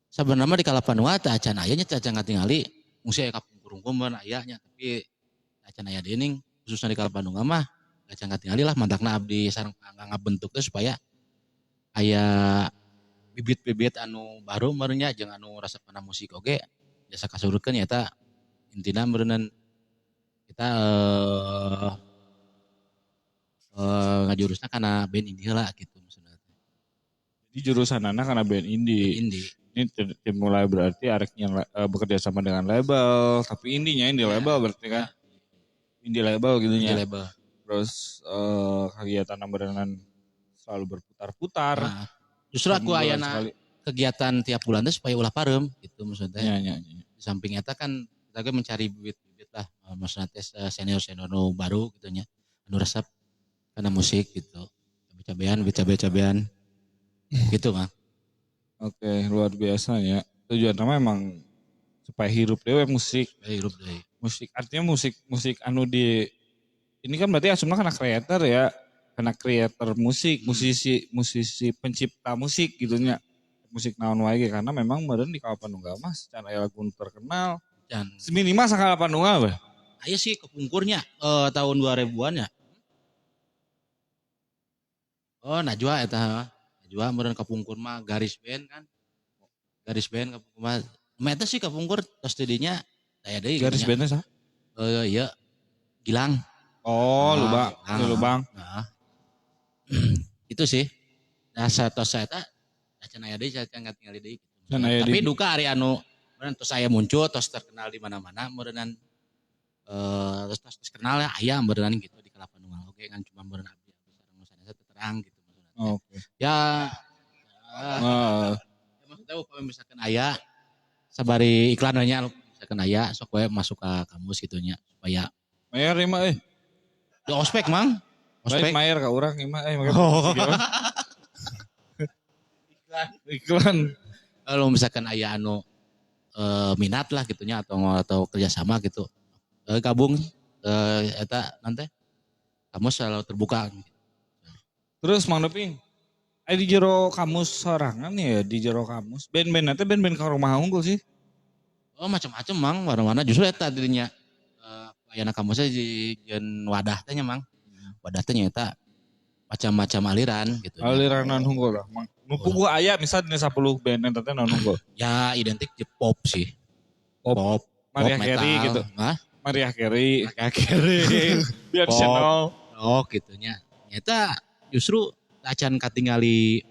[SPEAKER 3] Sebenarnya di Kalapanunggal teh acan aya nya teh acan katingali Musik aya kapungkur mah aya nya, tapi acan aya deui ning khususnya di Kalapa Nunggal mah acan katingali lah. Matakna abdi sareng Angga ngabentuk teh supaya aya bibit-bibit anu baru meureun nya, jeung anu resep kana musik oge biasa kasurutkeun. Eta intina meureunnan kita ngajurusna kana band indie heula gitu maksudna teh.
[SPEAKER 1] Jadi jurusanana karena band indie.
[SPEAKER 3] Indie.
[SPEAKER 1] Ini dimulai berarti areknya bekerja sama dengan label, tapi indinya indie label berarti kan. Indie label gitu
[SPEAKER 3] Indie
[SPEAKER 1] nya.
[SPEAKER 3] Label.
[SPEAKER 1] Terus kegiatan berenang selalu berputar-putar.
[SPEAKER 3] Nah, justru aku
[SPEAKER 1] Bulan
[SPEAKER 3] ayana
[SPEAKER 1] sekali.
[SPEAKER 3] Kegiatan tiap bulan teh supaya ulah pareum gitu maksudnya.
[SPEAKER 1] Ya.
[SPEAKER 3] Di samping eta kan kita ge mencari bibit-bibit lah, maksudnya teh senior-senior nu baru gitu nya, anu resep kana musik gitu. Cabe-cabean, cabe-cabean gitu mah.
[SPEAKER 1] Oke, luar biasa ya. Tujuan nama emang supaya hirup dewe musik.
[SPEAKER 3] Supaya hirup deui.
[SPEAKER 1] Musik artinya musik musik anu di ini kan berarti asumna karena creator ya. Karena creator musik, musisi musisi pencipta musik gitu nya. Musik naon wae ge, karena memang meureun di Kalapanunggal mah secara aya lagu terkenal.
[SPEAKER 3] Dan
[SPEAKER 1] minimal sakalapanunggal we.
[SPEAKER 3] Aya sih kepungkurnya tahun 2000-an ya. Oh, Najwa eta. Najwa meureun kapungkur mah Garis Band kan. Garis Band kapungkur mah. Mah eta sih kapungkur tos di dinya aya deui
[SPEAKER 1] Garis
[SPEAKER 3] gitu nya.
[SPEAKER 1] bandnya sah?
[SPEAKER 3] Eh iya. Gilang.
[SPEAKER 1] Oh,
[SPEAKER 3] Ah,
[SPEAKER 1] lubang,
[SPEAKER 3] Gilang.
[SPEAKER 1] lubang.
[SPEAKER 3] Nah. Itu sih. Nah, satos eta acan aya deui, acan katingali deui gitu.
[SPEAKER 1] Can aya
[SPEAKER 3] Tapi
[SPEAKER 1] deui.
[SPEAKER 3] duka ari anu meureun tos aya muncul, tos terkenal di mana-mana meureunnan terus tos terkenal ya aya meureunnan gitu di Kelapa Nunggal oge kan, cuma meureun abdi sareng nu sanesna teu terang gitu maksudna teh.
[SPEAKER 1] Oke.
[SPEAKER 3] Ya,
[SPEAKER 1] Ah,
[SPEAKER 3] ya maksudnya upami misalkan aya sabari iklan nya, misalkan aya sok we masuk ke kamus gitu nya supaya
[SPEAKER 1] Mayar ieu mah euy.
[SPEAKER 3] Di ospek, Mang.
[SPEAKER 1] Lain
[SPEAKER 3] Ospek.
[SPEAKER 1] mayar ka urang ieu mah eh make
[SPEAKER 3] Oh.
[SPEAKER 1] iklan. Iklan.
[SPEAKER 3] Kalau misalkan aya anu minat lah gitunya atau kerjasama gitu, gabung eta nanti kamu selalu terbuka.
[SPEAKER 1] Terus Mang Doping, di jero kamus sorangan ya, di jero kamus. Band-band nanti band-band ka rumah unggul sih.
[SPEAKER 3] Oh, macam-macam, Mang, warna-warna. Justru eta dirinya ayana kamusnya di jeung wadah teh nya, Mang. Wadah teh nya eta macam-macam aliran gitu.
[SPEAKER 1] Aliran naon unggul lah, Mang. Nu puguh aya misal dina 10 band eta teh naon unggul?
[SPEAKER 3] Ya identik je pop sih.
[SPEAKER 1] Pop.
[SPEAKER 3] Pop,
[SPEAKER 1] Mariah
[SPEAKER 3] pop
[SPEAKER 1] Carey
[SPEAKER 3] metal.
[SPEAKER 1] gitu.
[SPEAKER 3] Hah?
[SPEAKER 1] Mariah Carey.
[SPEAKER 3] Mariah Carey.
[SPEAKER 1] Biar
[SPEAKER 3] Pop.
[SPEAKER 1] channel.
[SPEAKER 3] Oh gitu nya. Nyata justru acan katingali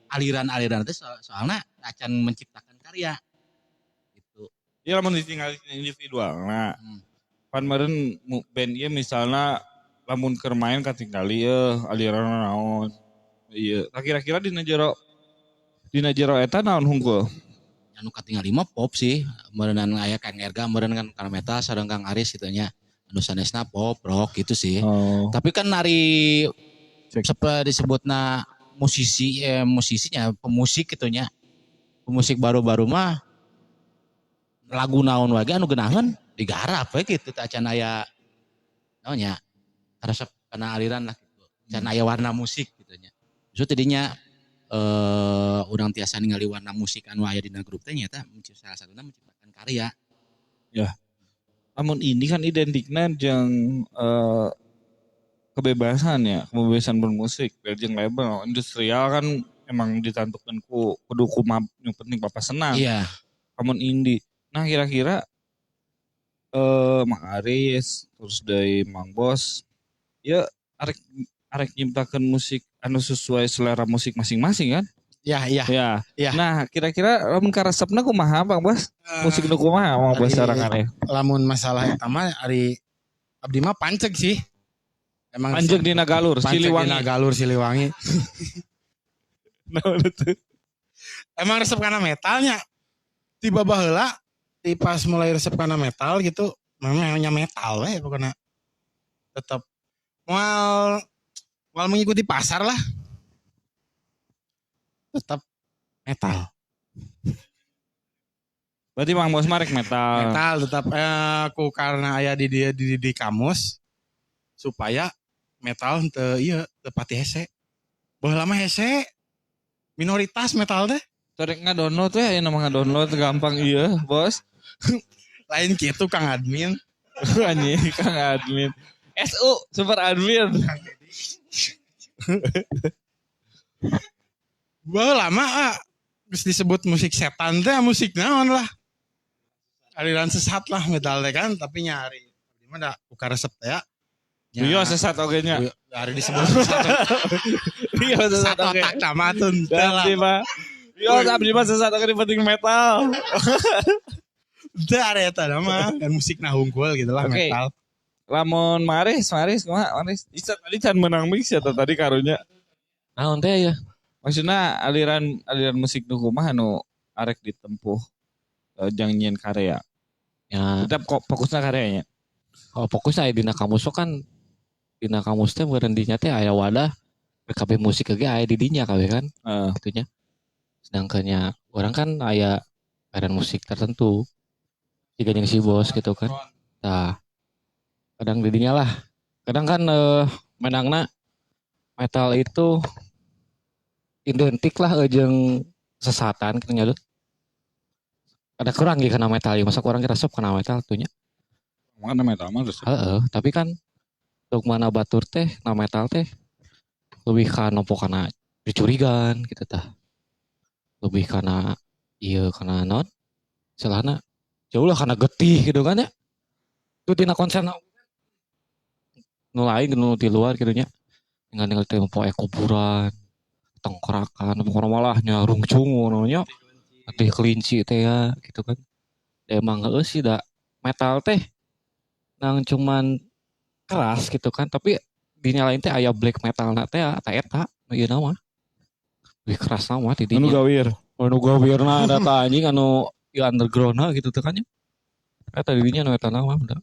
[SPEAKER 3] aliran-aliran itu soalnya acan menciptakan karya gitu.
[SPEAKER 1] Iya, lamun ditinggal individual. Nah, pan meureun band ieu misalnya lamun keur main katingali ye aliran naon. Iya, nah, kira-kira dina jero eta naon hungkul?
[SPEAKER 3] Anu katingali mah pop sih. Meureunan aya Kang Erga meureun kan kana metal sareng Kang Aris gitu nya. Anu sanesna pop, rock gitu sih.
[SPEAKER 1] Oh.
[SPEAKER 3] Tapi kan nari
[SPEAKER 1] Cek.
[SPEAKER 3] seperti disebutna musisi musisinya pemusik gitu nya. Pemusik baru-baru mah lagu naon wae anu geunaheun digarap we gitu, teu acan aya naon nya, resep kana aliran lah gitu. Can aya warna musik gitu nya. Justru tadinya urang tiasa ningali warna musik anu aya dina grup teh nyata salah satuna menciptakan karya.
[SPEAKER 1] Namun ini kan identiknya jeung kebebasan ya, kebebasan bermusik, beda jeung label. Industrial kan emang ditentukan ku kudu kumaha, yang penting papa senang.
[SPEAKER 3] Iya.
[SPEAKER 1] Lamun indie. Nah, kira-kira Mang Aris terus dari Mang Bos ya arek arek nyiptakeun musik anu sesuai selera musik masing-masing kan?
[SPEAKER 4] Ya, iya.
[SPEAKER 1] Ya.
[SPEAKER 4] Ya.
[SPEAKER 1] Nah, kira-kira lamun karesepna kumaha, Bang Bos? Musik nu kumaha Mang Bos sorangan ya?
[SPEAKER 4] Lamun masalah eta mah ari abdi mah panceg sih. Emang
[SPEAKER 1] Panceg dina galur,
[SPEAKER 4] panceg
[SPEAKER 1] Siliwangi.
[SPEAKER 4] dina galur Siliwangi.
[SPEAKER 1] Nah, itu.
[SPEAKER 4] Emang resep kana metalnya. Tiba baheula di pas mulai resep kana metal gitu, memang nya metal we pokoknya. Tetep moal moal mengikuti pasar lah. Tetap metal.
[SPEAKER 1] Berarti Mang Bos marek metal.
[SPEAKER 4] Metal tetap ku karena aya di dia di kamus supaya metal teu ieu teu pati hese. Baheula mah hese minoritas metal teh.
[SPEAKER 1] Torek ngadownload we, aya nama ngadownload gampang iya, Bos.
[SPEAKER 4] Lain gitu Kang Admin.
[SPEAKER 1] Anjing Kang Admin. SU super admin.
[SPEAKER 4] Wah lama ah. Geus disebut musik setan teh musik naon lah. Aliran sesat lah metal teh kan tapi nyari. Di mana buka resep teh ya.
[SPEAKER 1] Iya sesat oge nya.
[SPEAKER 4] Hari disebut sesat.
[SPEAKER 1] Iya sesat
[SPEAKER 4] Satu
[SPEAKER 1] oge.
[SPEAKER 4] otak sama tuh teh lah.
[SPEAKER 1] Abdi mah. Iya abdi mah sesat oge penting metal.
[SPEAKER 4] Teu ari eta mah kan musik nah hungkul gitu lah
[SPEAKER 1] Oke.
[SPEAKER 4] metal.
[SPEAKER 1] Lamun Maris, Maris kumaha Maris? Isa tadi can menang mix ya tadi karunya.
[SPEAKER 5] Naon teh ya?
[SPEAKER 1] Maksudnya aliran aliran musik nu kumaha nu arek ditempuh jang nyieun karya.
[SPEAKER 5] Ya,
[SPEAKER 1] Tetap kok fokusna karyanya.
[SPEAKER 5] kalau fokus aya dina kamus kan dina kamus teh meureun dinya teh aya wadah kabeh musik ge aya di dinya kabeh kan
[SPEAKER 1] Heeh.
[SPEAKER 5] gitunya. Sedangkan ya orang kan aya aliran musik tertentu. Jika jeung si bos gitu kan. Nah, kadang di dinya lah. Kadang kan menangna metal itu identik lah jeung sesatan kan nya. Ada kurang gitu karena metal ya. Masa kurang kita resep karena metal tuh nya.
[SPEAKER 1] Mana metal mah resep.
[SPEAKER 5] Heeh, tapi kan dogmana batur teh na metal teh lebih ka nempo kana dicurigan gitu tah. Lebih kana ieu kana naon? Istilahna jauh lah kana getih gitu kan ya. Itu tina konser nu lain nu di luar gitu nya. Ninggal-ninggal teh poe kuburan, tengkorakan, pokoknya malah nya rungcung ngono nya. Getih kelinci teh ya gitu kan. Da emang heueuh sih da metal teh nang cuman keras gitu kan, tapi dinyalain teh aya black metal na teh eta eta nu ieu mah. Lebih keras mah ti
[SPEAKER 1] Anu
[SPEAKER 5] dinya.
[SPEAKER 1] gawir.
[SPEAKER 5] Anu gawirna ada tah anjing anu ieu underground gitu teh kan nya. Eta di dinya nu eta mah udah.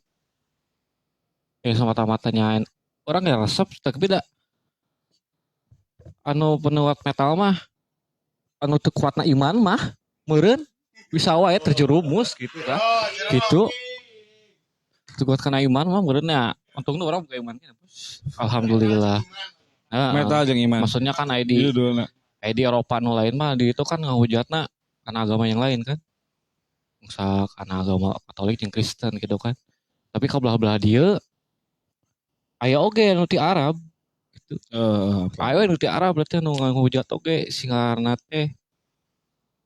[SPEAKER 5] Ya semata-matanya orang ya resep tapi da anu penuat metal mah anu teu kuatna iman mah meureun bisa wae terjerumus gitu kan. Gitu. Teu kuat kana iman mah meureun nya untungna urang boga iman keneh. Alhamdulillah. Heeh.
[SPEAKER 1] Metal jeung iman.
[SPEAKER 5] Maksudnya kan
[SPEAKER 1] Iya
[SPEAKER 5] ID
[SPEAKER 1] duluna.
[SPEAKER 5] ID Eropa nu lain mah di itu kan ngahujatna karena agama yang lain kan. Misal karena agama Katolik jeung Kristen gitu kan. Tapi kabelah-belah dieu aya oge nu ti Arab gitu.
[SPEAKER 1] Heeh.
[SPEAKER 5] Aya nu ti Arab berarti nu ngahujat oge si ngaranna teh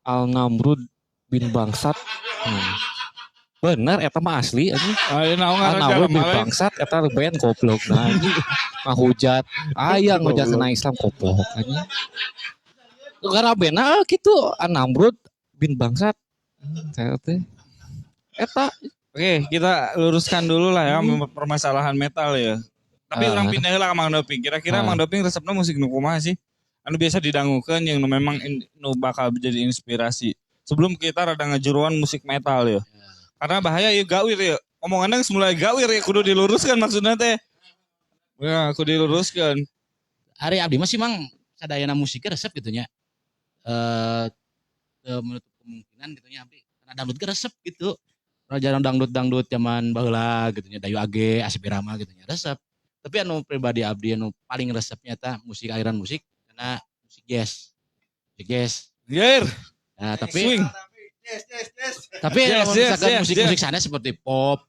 [SPEAKER 5] Al Namrud bin Bangsat. Bener eta mah asli anjing.
[SPEAKER 1] Aya naon
[SPEAKER 5] Al
[SPEAKER 1] ngaran
[SPEAKER 5] Namrud bin
[SPEAKER 1] jalma lain.
[SPEAKER 5] Bangsat eta band goblok nah anjing. Ngahujat aya ngahujat kana Islam goblok anjing. Karena bena gitu Al Namrud bin Bangsat. Saya teh eta
[SPEAKER 1] Oke, kita luruskan dulu lah ya permasalahan metal ya. Tapi orang pindah lah ke Mang Doping. Kira-kira Mang Doping resepna musik nu kumaha sih? Anu biasa didangukeun yang nu memang nu bakal jadi inspirasi. Sebelum kita rada ngejuruan musik metal ya. Karena bahaya ya gawir ya. Omongannya geus mulai gawir ya kudu diluruskan maksudnya teh. Ya, kudu diluruskan.
[SPEAKER 3] Ari abdi mah sih mang sadayana musiknya resep gitu nya. Teu menutup kemungkinan gitu nya abdi karena dangdut ge resep gitu. Jarang dangdut-dangdut zaman baheula gitu nya Dayu Age, Asep Irama gitu nya resep. Tapi anu pribadi abdi anu paling resepnya tah musik aliran musik karena musik jazz. Musik jazz.
[SPEAKER 1] Gear.
[SPEAKER 3] Nah, tapi
[SPEAKER 1] Swing.
[SPEAKER 3] tapi
[SPEAKER 1] Yes,
[SPEAKER 3] kalau
[SPEAKER 1] yes,
[SPEAKER 3] misalkan
[SPEAKER 1] yes,
[SPEAKER 3] musik-musik sana seperti pop,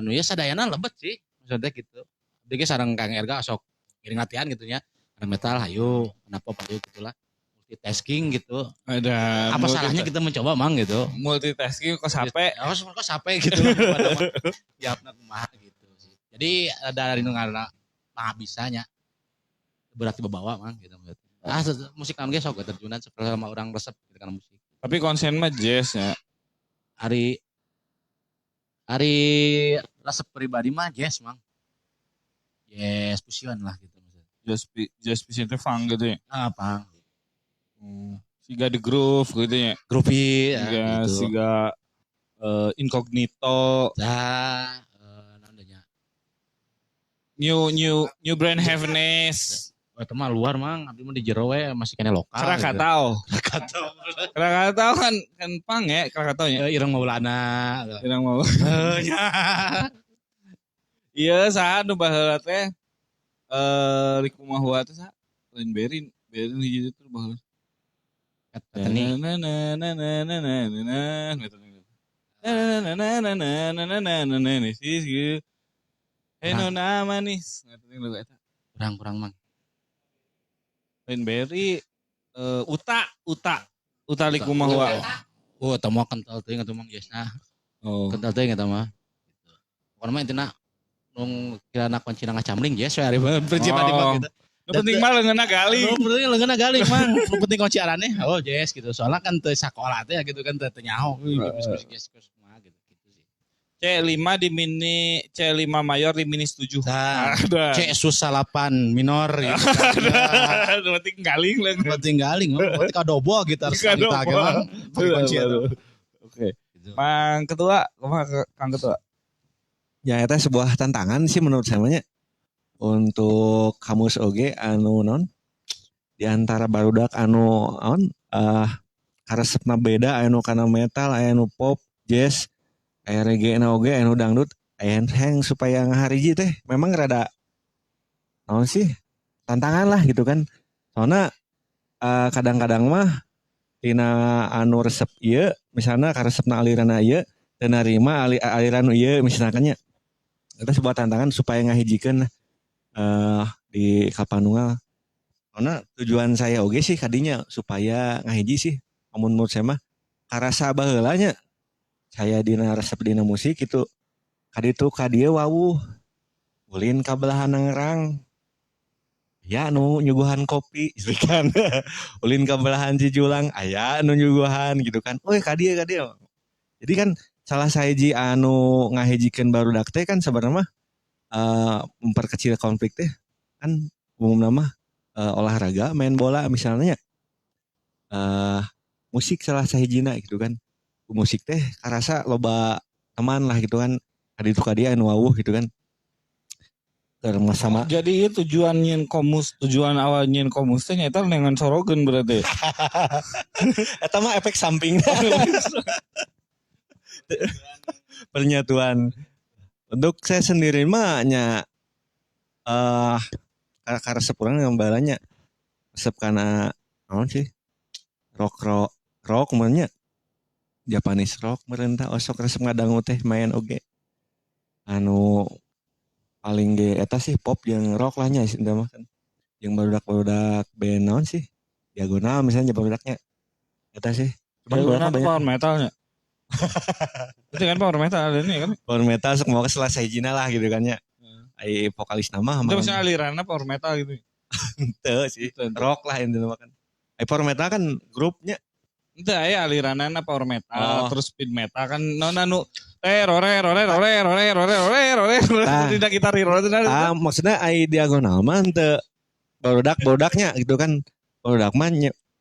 [SPEAKER 3] nu ya sadayana lebet sih maksudnya gitu. Abdi ge sareng Kang Erga sok ngiring latihan gitu nya. Karena metal hayu, karena pop hayu gitulah. Multitasking gitu.
[SPEAKER 1] Ada
[SPEAKER 3] Apa salahnya kita mencoba mang gitu.
[SPEAKER 1] Multitasking kok sampai
[SPEAKER 3] Ya, kok sampai gitu. Jawabna kumaha gitu sih. Jadi ada dari nu ngaranna mah bisanya. Berarti bawa mang gitu. Ah musik naon ge sok terjunan seperti sama orang resep gitu kana musik.
[SPEAKER 1] Tapi konsen mah jazz ya.
[SPEAKER 3] Ari ari resep pribadi mah jazz mang. Jazz fusion lah gitu maksudnya.
[SPEAKER 1] Jazz fusion teh funk gitu ya.
[SPEAKER 3] Ah, pang.
[SPEAKER 1] Siga The Groove gitu ya.
[SPEAKER 3] Groovy ya,
[SPEAKER 1] Siga
[SPEAKER 3] gitu.
[SPEAKER 1] siga Incognito,
[SPEAKER 3] Nah, naon deui nya?
[SPEAKER 1] New New New Brand Heaveness,
[SPEAKER 3] Oh, itu mah luar mang, abdi mah di jero we masih kene lokal.
[SPEAKER 1] Krakatau.
[SPEAKER 3] Gitu. Krakatau.
[SPEAKER 1] Krakatau kan kan pang ya Krakatau ya.
[SPEAKER 3] Ireng Maulana.
[SPEAKER 1] Ireng mau.
[SPEAKER 3] Ya.
[SPEAKER 1] Iya, saha nu baheula teh Rikumahua teh saha? Lain Berin, Berin hiji teh baheula.
[SPEAKER 3] Teni.
[SPEAKER 1] Na na na na na na na na gitu. Na na na na na na na na na na na sis gitu. Eh nona manis. Ngerti lagu eta.
[SPEAKER 4] Kurang kurang, Mang.
[SPEAKER 1] Lain Berry, Uta, Uta. Uta Likumahua.
[SPEAKER 3] Oh, eta mah kental teuing atuh, Mang, jazzna.
[SPEAKER 1] Oh.
[SPEAKER 3] Kental teuing eta mah. Gitu. Pokona mah intina nu kirana kuncina ngacamling jazz we ari prinsip tadi mah gitu.
[SPEAKER 1] Nu penting mah leungeunna galing.
[SPEAKER 3] Nu penting leungeunna galing, Mang. Nu penting kunci araneh, oh jazz gitu. Soalnya kan teu sakola teh gitu kan teu nyaho musik jazz kumaha gitu gitu sih.
[SPEAKER 1] C5 di mini C5 mayor di minus 7.
[SPEAKER 3] Nah,
[SPEAKER 1] Ada.
[SPEAKER 3] C sus 8 minor gitu.
[SPEAKER 1] Nu penting galing leungeun.
[SPEAKER 3] Nu penting galing, nu penting kadobo gitar
[SPEAKER 1] Kadobo.
[SPEAKER 3] sekali Mang. Pakai kunci eta.
[SPEAKER 1] Oke.
[SPEAKER 3] Gitu.
[SPEAKER 1] Mang Ketua, kumaha Kang Ketua?
[SPEAKER 2] Ya eta sebuah tantangan sih menurut saya mah nya. Untuk kamus oge anu non di antara barudak anu on karesepna beda, anu kana metal, aya nu pop, jazz, aya reggae na oge, anu dangdut, aya heng supaya ngahariji teh memang rada naon sih tantangan lah gitu kan. Soalnya kadang-kadang mah tina anu resep ieu misalnya karesepna aliranna ieu teu narima aliran nu ieu misalkan nya. Itu sebuah tantangan supaya ngahijikeun di Kapanunggal. Karena tujuan saya oge sih kadinya supaya ngahiji sih. Amun menurut saya mah karasa baheula nya saya dina resep dina musik gitu. Kaditu ka dieu wawuh ulin ka belahan Tangerang. Ya nu nyuguhan kopi gitu kan. Ulin ka belahan Cijulang aya nu nyuguhan gitu kan. Euy ka dieu ka dieu. Jadi kan salah sahiji anu ngahijikeun barudak teh kan sebenarnya mah memperkecil konflik teh kan umumna mah olahraga main bola misalnya, musik salah sahijina gitu kan. Musik teh karasa loba teman lah gitu kan, kaditu ka dieu anu wawuh gitu kan. Keur sama.
[SPEAKER 1] Jadi tujuan nyieun komus, tujuan awal nyieun komus teh nyaeta neangan sorogeun berarti.
[SPEAKER 2] Eta mah efek samping. Pernyatuan. Untuk saya sendiri mah nya karesep urang gambarannya resep kana naon sih? Rock rock rock meureun nya. Japanese rock meureun tah osok resep ngadangu teh main oge. Anu paling ge eta sih pop jeung rock lah nya eta mah kan. Jeung barudak-barudak band naon sih? Diagonal misalnya barudaknya. Eta sih. Cuman
[SPEAKER 1] Diagonal
[SPEAKER 2] barudak banyak.
[SPEAKER 1] Power metalnya. Itu kan power metal ini kan.
[SPEAKER 2] Power metal sok mau salah sahijina lah gitu kan nya. Ai vokalis nama
[SPEAKER 1] Itu maksudnya alirannya power metal gitu.
[SPEAKER 2] Teu sih. Rock lah intinya mah kan. Ai power metal kan grupnya.
[SPEAKER 1] Itu aya aliranana power metal,
[SPEAKER 2] Oh.
[SPEAKER 1] terus speed metal kan nona nu rore rore rore rore rore rore rore rore
[SPEAKER 2] Tah.
[SPEAKER 1] tidak gitar rore.
[SPEAKER 2] Ah, maksudnya ai diagonal mah teu barudak-barudaknya gitu kan. Barudak mah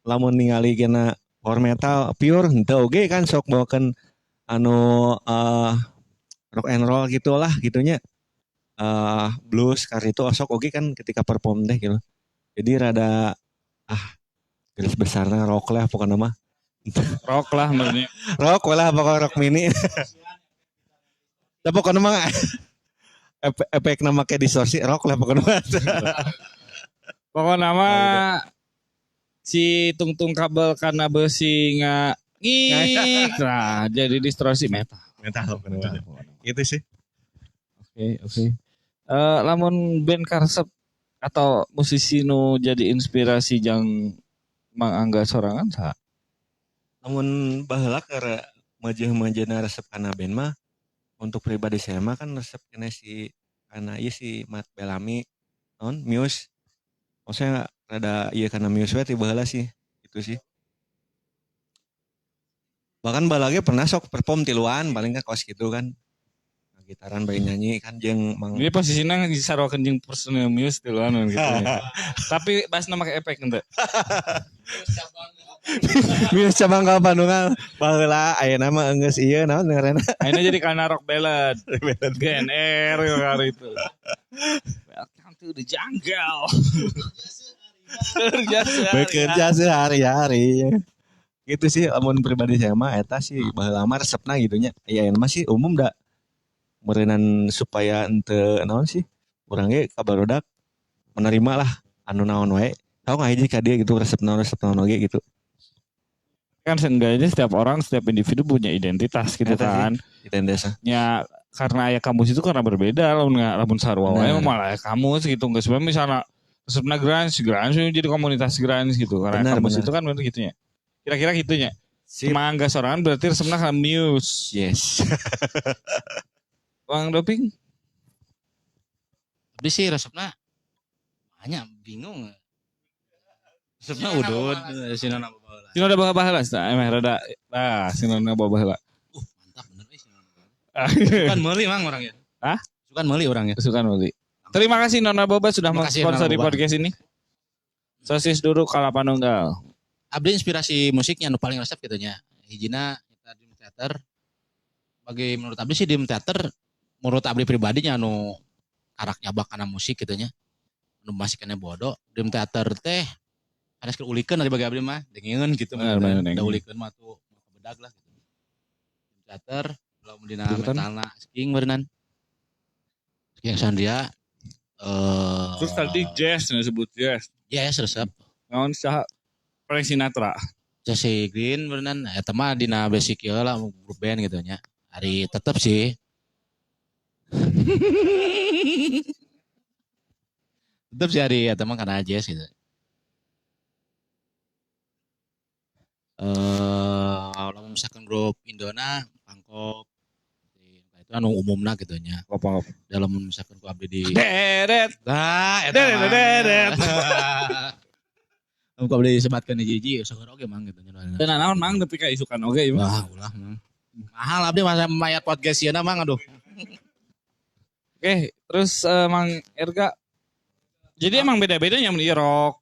[SPEAKER 2] lamun ningali kena power metal pure henteu oge kan sok bawakeun anu rock and roll gitulah gitunya. Blues kar itu osok oge kan ketika perform teh gitu. Jadi rada garis besarnya rock lah pokoknya mah.
[SPEAKER 1] Rock lah maksudnya.
[SPEAKER 2] Rock lah pokoknya rock mini. Tapi pokoknya mah efek nama kayak distorsi rock lah pokoknya mah.
[SPEAKER 1] Pokoknya mah si tungtung kabel karena besi nga ngik nah jadi distorsi metal.
[SPEAKER 2] Metal pokoknya mah. Gitu sih.
[SPEAKER 1] Oke. Lamun band karesep atau musisi nu jadi inspirasi jang Mang Angga sorangan saha?
[SPEAKER 2] Lamun baheula keur meujeun-meujeunna resep kana band mah untuk pribadi saya mah kan resep kana si kana ieu si Matt Bellamy non Muse. Maksudnya rada ieu kana Muse we ti baheula sih itu sih. Bahkan baheula ge pernah sok perform tiluan paling kan kos gitu kan. Gitaran bari nyanyi kan jeung Mang.
[SPEAKER 1] Ini posisinya disaruakeun jeung personil Muse tiluan gitu. Ya. Tapi basna make efek henteu.
[SPEAKER 2] Muse cabang ka Bandungan baheula ayeuna mah geus ieu naon ngaranna.
[SPEAKER 1] Ayeuna jadi kana rock ballad. GNR kali itu. Welcome to the jungle. Bekerja sehari-hari.
[SPEAKER 2] Bekerja sehari-hari. Gitu sih lamun pribadi saya mah eta sih baheula mah resepna gitu nya. Aya mah sih umum da meureunan supaya henteu naon sih urang ge ka barudak menerima lah anu naon wae. Tau ngahiji ka dieu gitu resep naon oge gitu.
[SPEAKER 1] Kan seenggaknya setiap orang, setiap individu punya identitas gitu
[SPEAKER 2] Eta sih.
[SPEAKER 1] Kan.
[SPEAKER 2] Identitas.
[SPEAKER 1] Ya karena aya kamus itu karena berbeda, lamun nggak lamun sarua wae
[SPEAKER 2] Benar.
[SPEAKER 1] malah aya kamus gitu. Enggak sebenarnya misalnya resepna grunge, grunge jadi komunitas grunge gitu. Karena kamus itu kan bener gitu nya. Kira-kira gitunya.
[SPEAKER 2] Sip.
[SPEAKER 1] Mangga sorangan berarti resepna ka Muse.
[SPEAKER 2] Yes.
[SPEAKER 1] Bang Doping.
[SPEAKER 3] Tapi sih resepna banyak bingung. Resepna udud, sinona baheula.
[SPEAKER 1] Sino ada baheula tah emeh rada nah sinona baheula.
[SPEAKER 3] Mantap bener euy sinona baheula. Sukan meuli mang orang ya.
[SPEAKER 1] Hah?
[SPEAKER 3] Sukan meuli orang ya.
[SPEAKER 1] Sukan meuli. Terima kasih Nona Boba sudah
[SPEAKER 3] Terima kasih,
[SPEAKER 1] mensponsori
[SPEAKER 3] Nona Boba.
[SPEAKER 1] podcast ini. Sosis dulu Kalapanunggal.
[SPEAKER 3] Abdi inspirasi musiknya nu paling resep gitu nya. Hijina eta Dream Theater. Bagi menurut abdi sih Dream Theater menurut abdi pribadinya nu karak nyabak kana musik gitu nya. Nu masih kena bodoh. Dream Theater teh ada keur ulikeun ari bagi abdi mah dengeun gitu
[SPEAKER 1] Bener, bener,
[SPEAKER 3] Da
[SPEAKER 1] dengeun.
[SPEAKER 3] ulikeun mah tuh bedag lah gitu. Dream Theater lamun dina
[SPEAKER 1] Ikutan.
[SPEAKER 3] metalna Sking beureunan. Sking Sandria
[SPEAKER 1] Terus tadi jazz disebut jazz.
[SPEAKER 3] Jazz resep.
[SPEAKER 1] Naon saha? Frank Sinatra.
[SPEAKER 3] Jesse Green beneran eta mah dina basic ieu lah grup band gitu nya. Ari tetep sih. Tetep sih ari eta mah kana jazz gitu. Lamun misalkan grup Indona Pangkop itu anu umumna gitu nya.
[SPEAKER 1] Apa?
[SPEAKER 3] Dalam misalkan ku abdi di
[SPEAKER 1] Deret.
[SPEAKER 3] Nah, eta mah.
[SPEAKER 1] Deret.
[SPEAKER 3] Lamun ku abdi disebatkeun di hiji seueur oge mang gitu nya.
[SPEAKER 1] Dan naon mang nepi ka isukan oge ieu mah.
[SPEAKER 3] Wah, ulah mang. Mahal abdi masa mayat podcast ieu mang aduh.
[SPEAKER 1] Oke, terus Mang Erga. Jadi emang beda-bedanya mun ieu rock.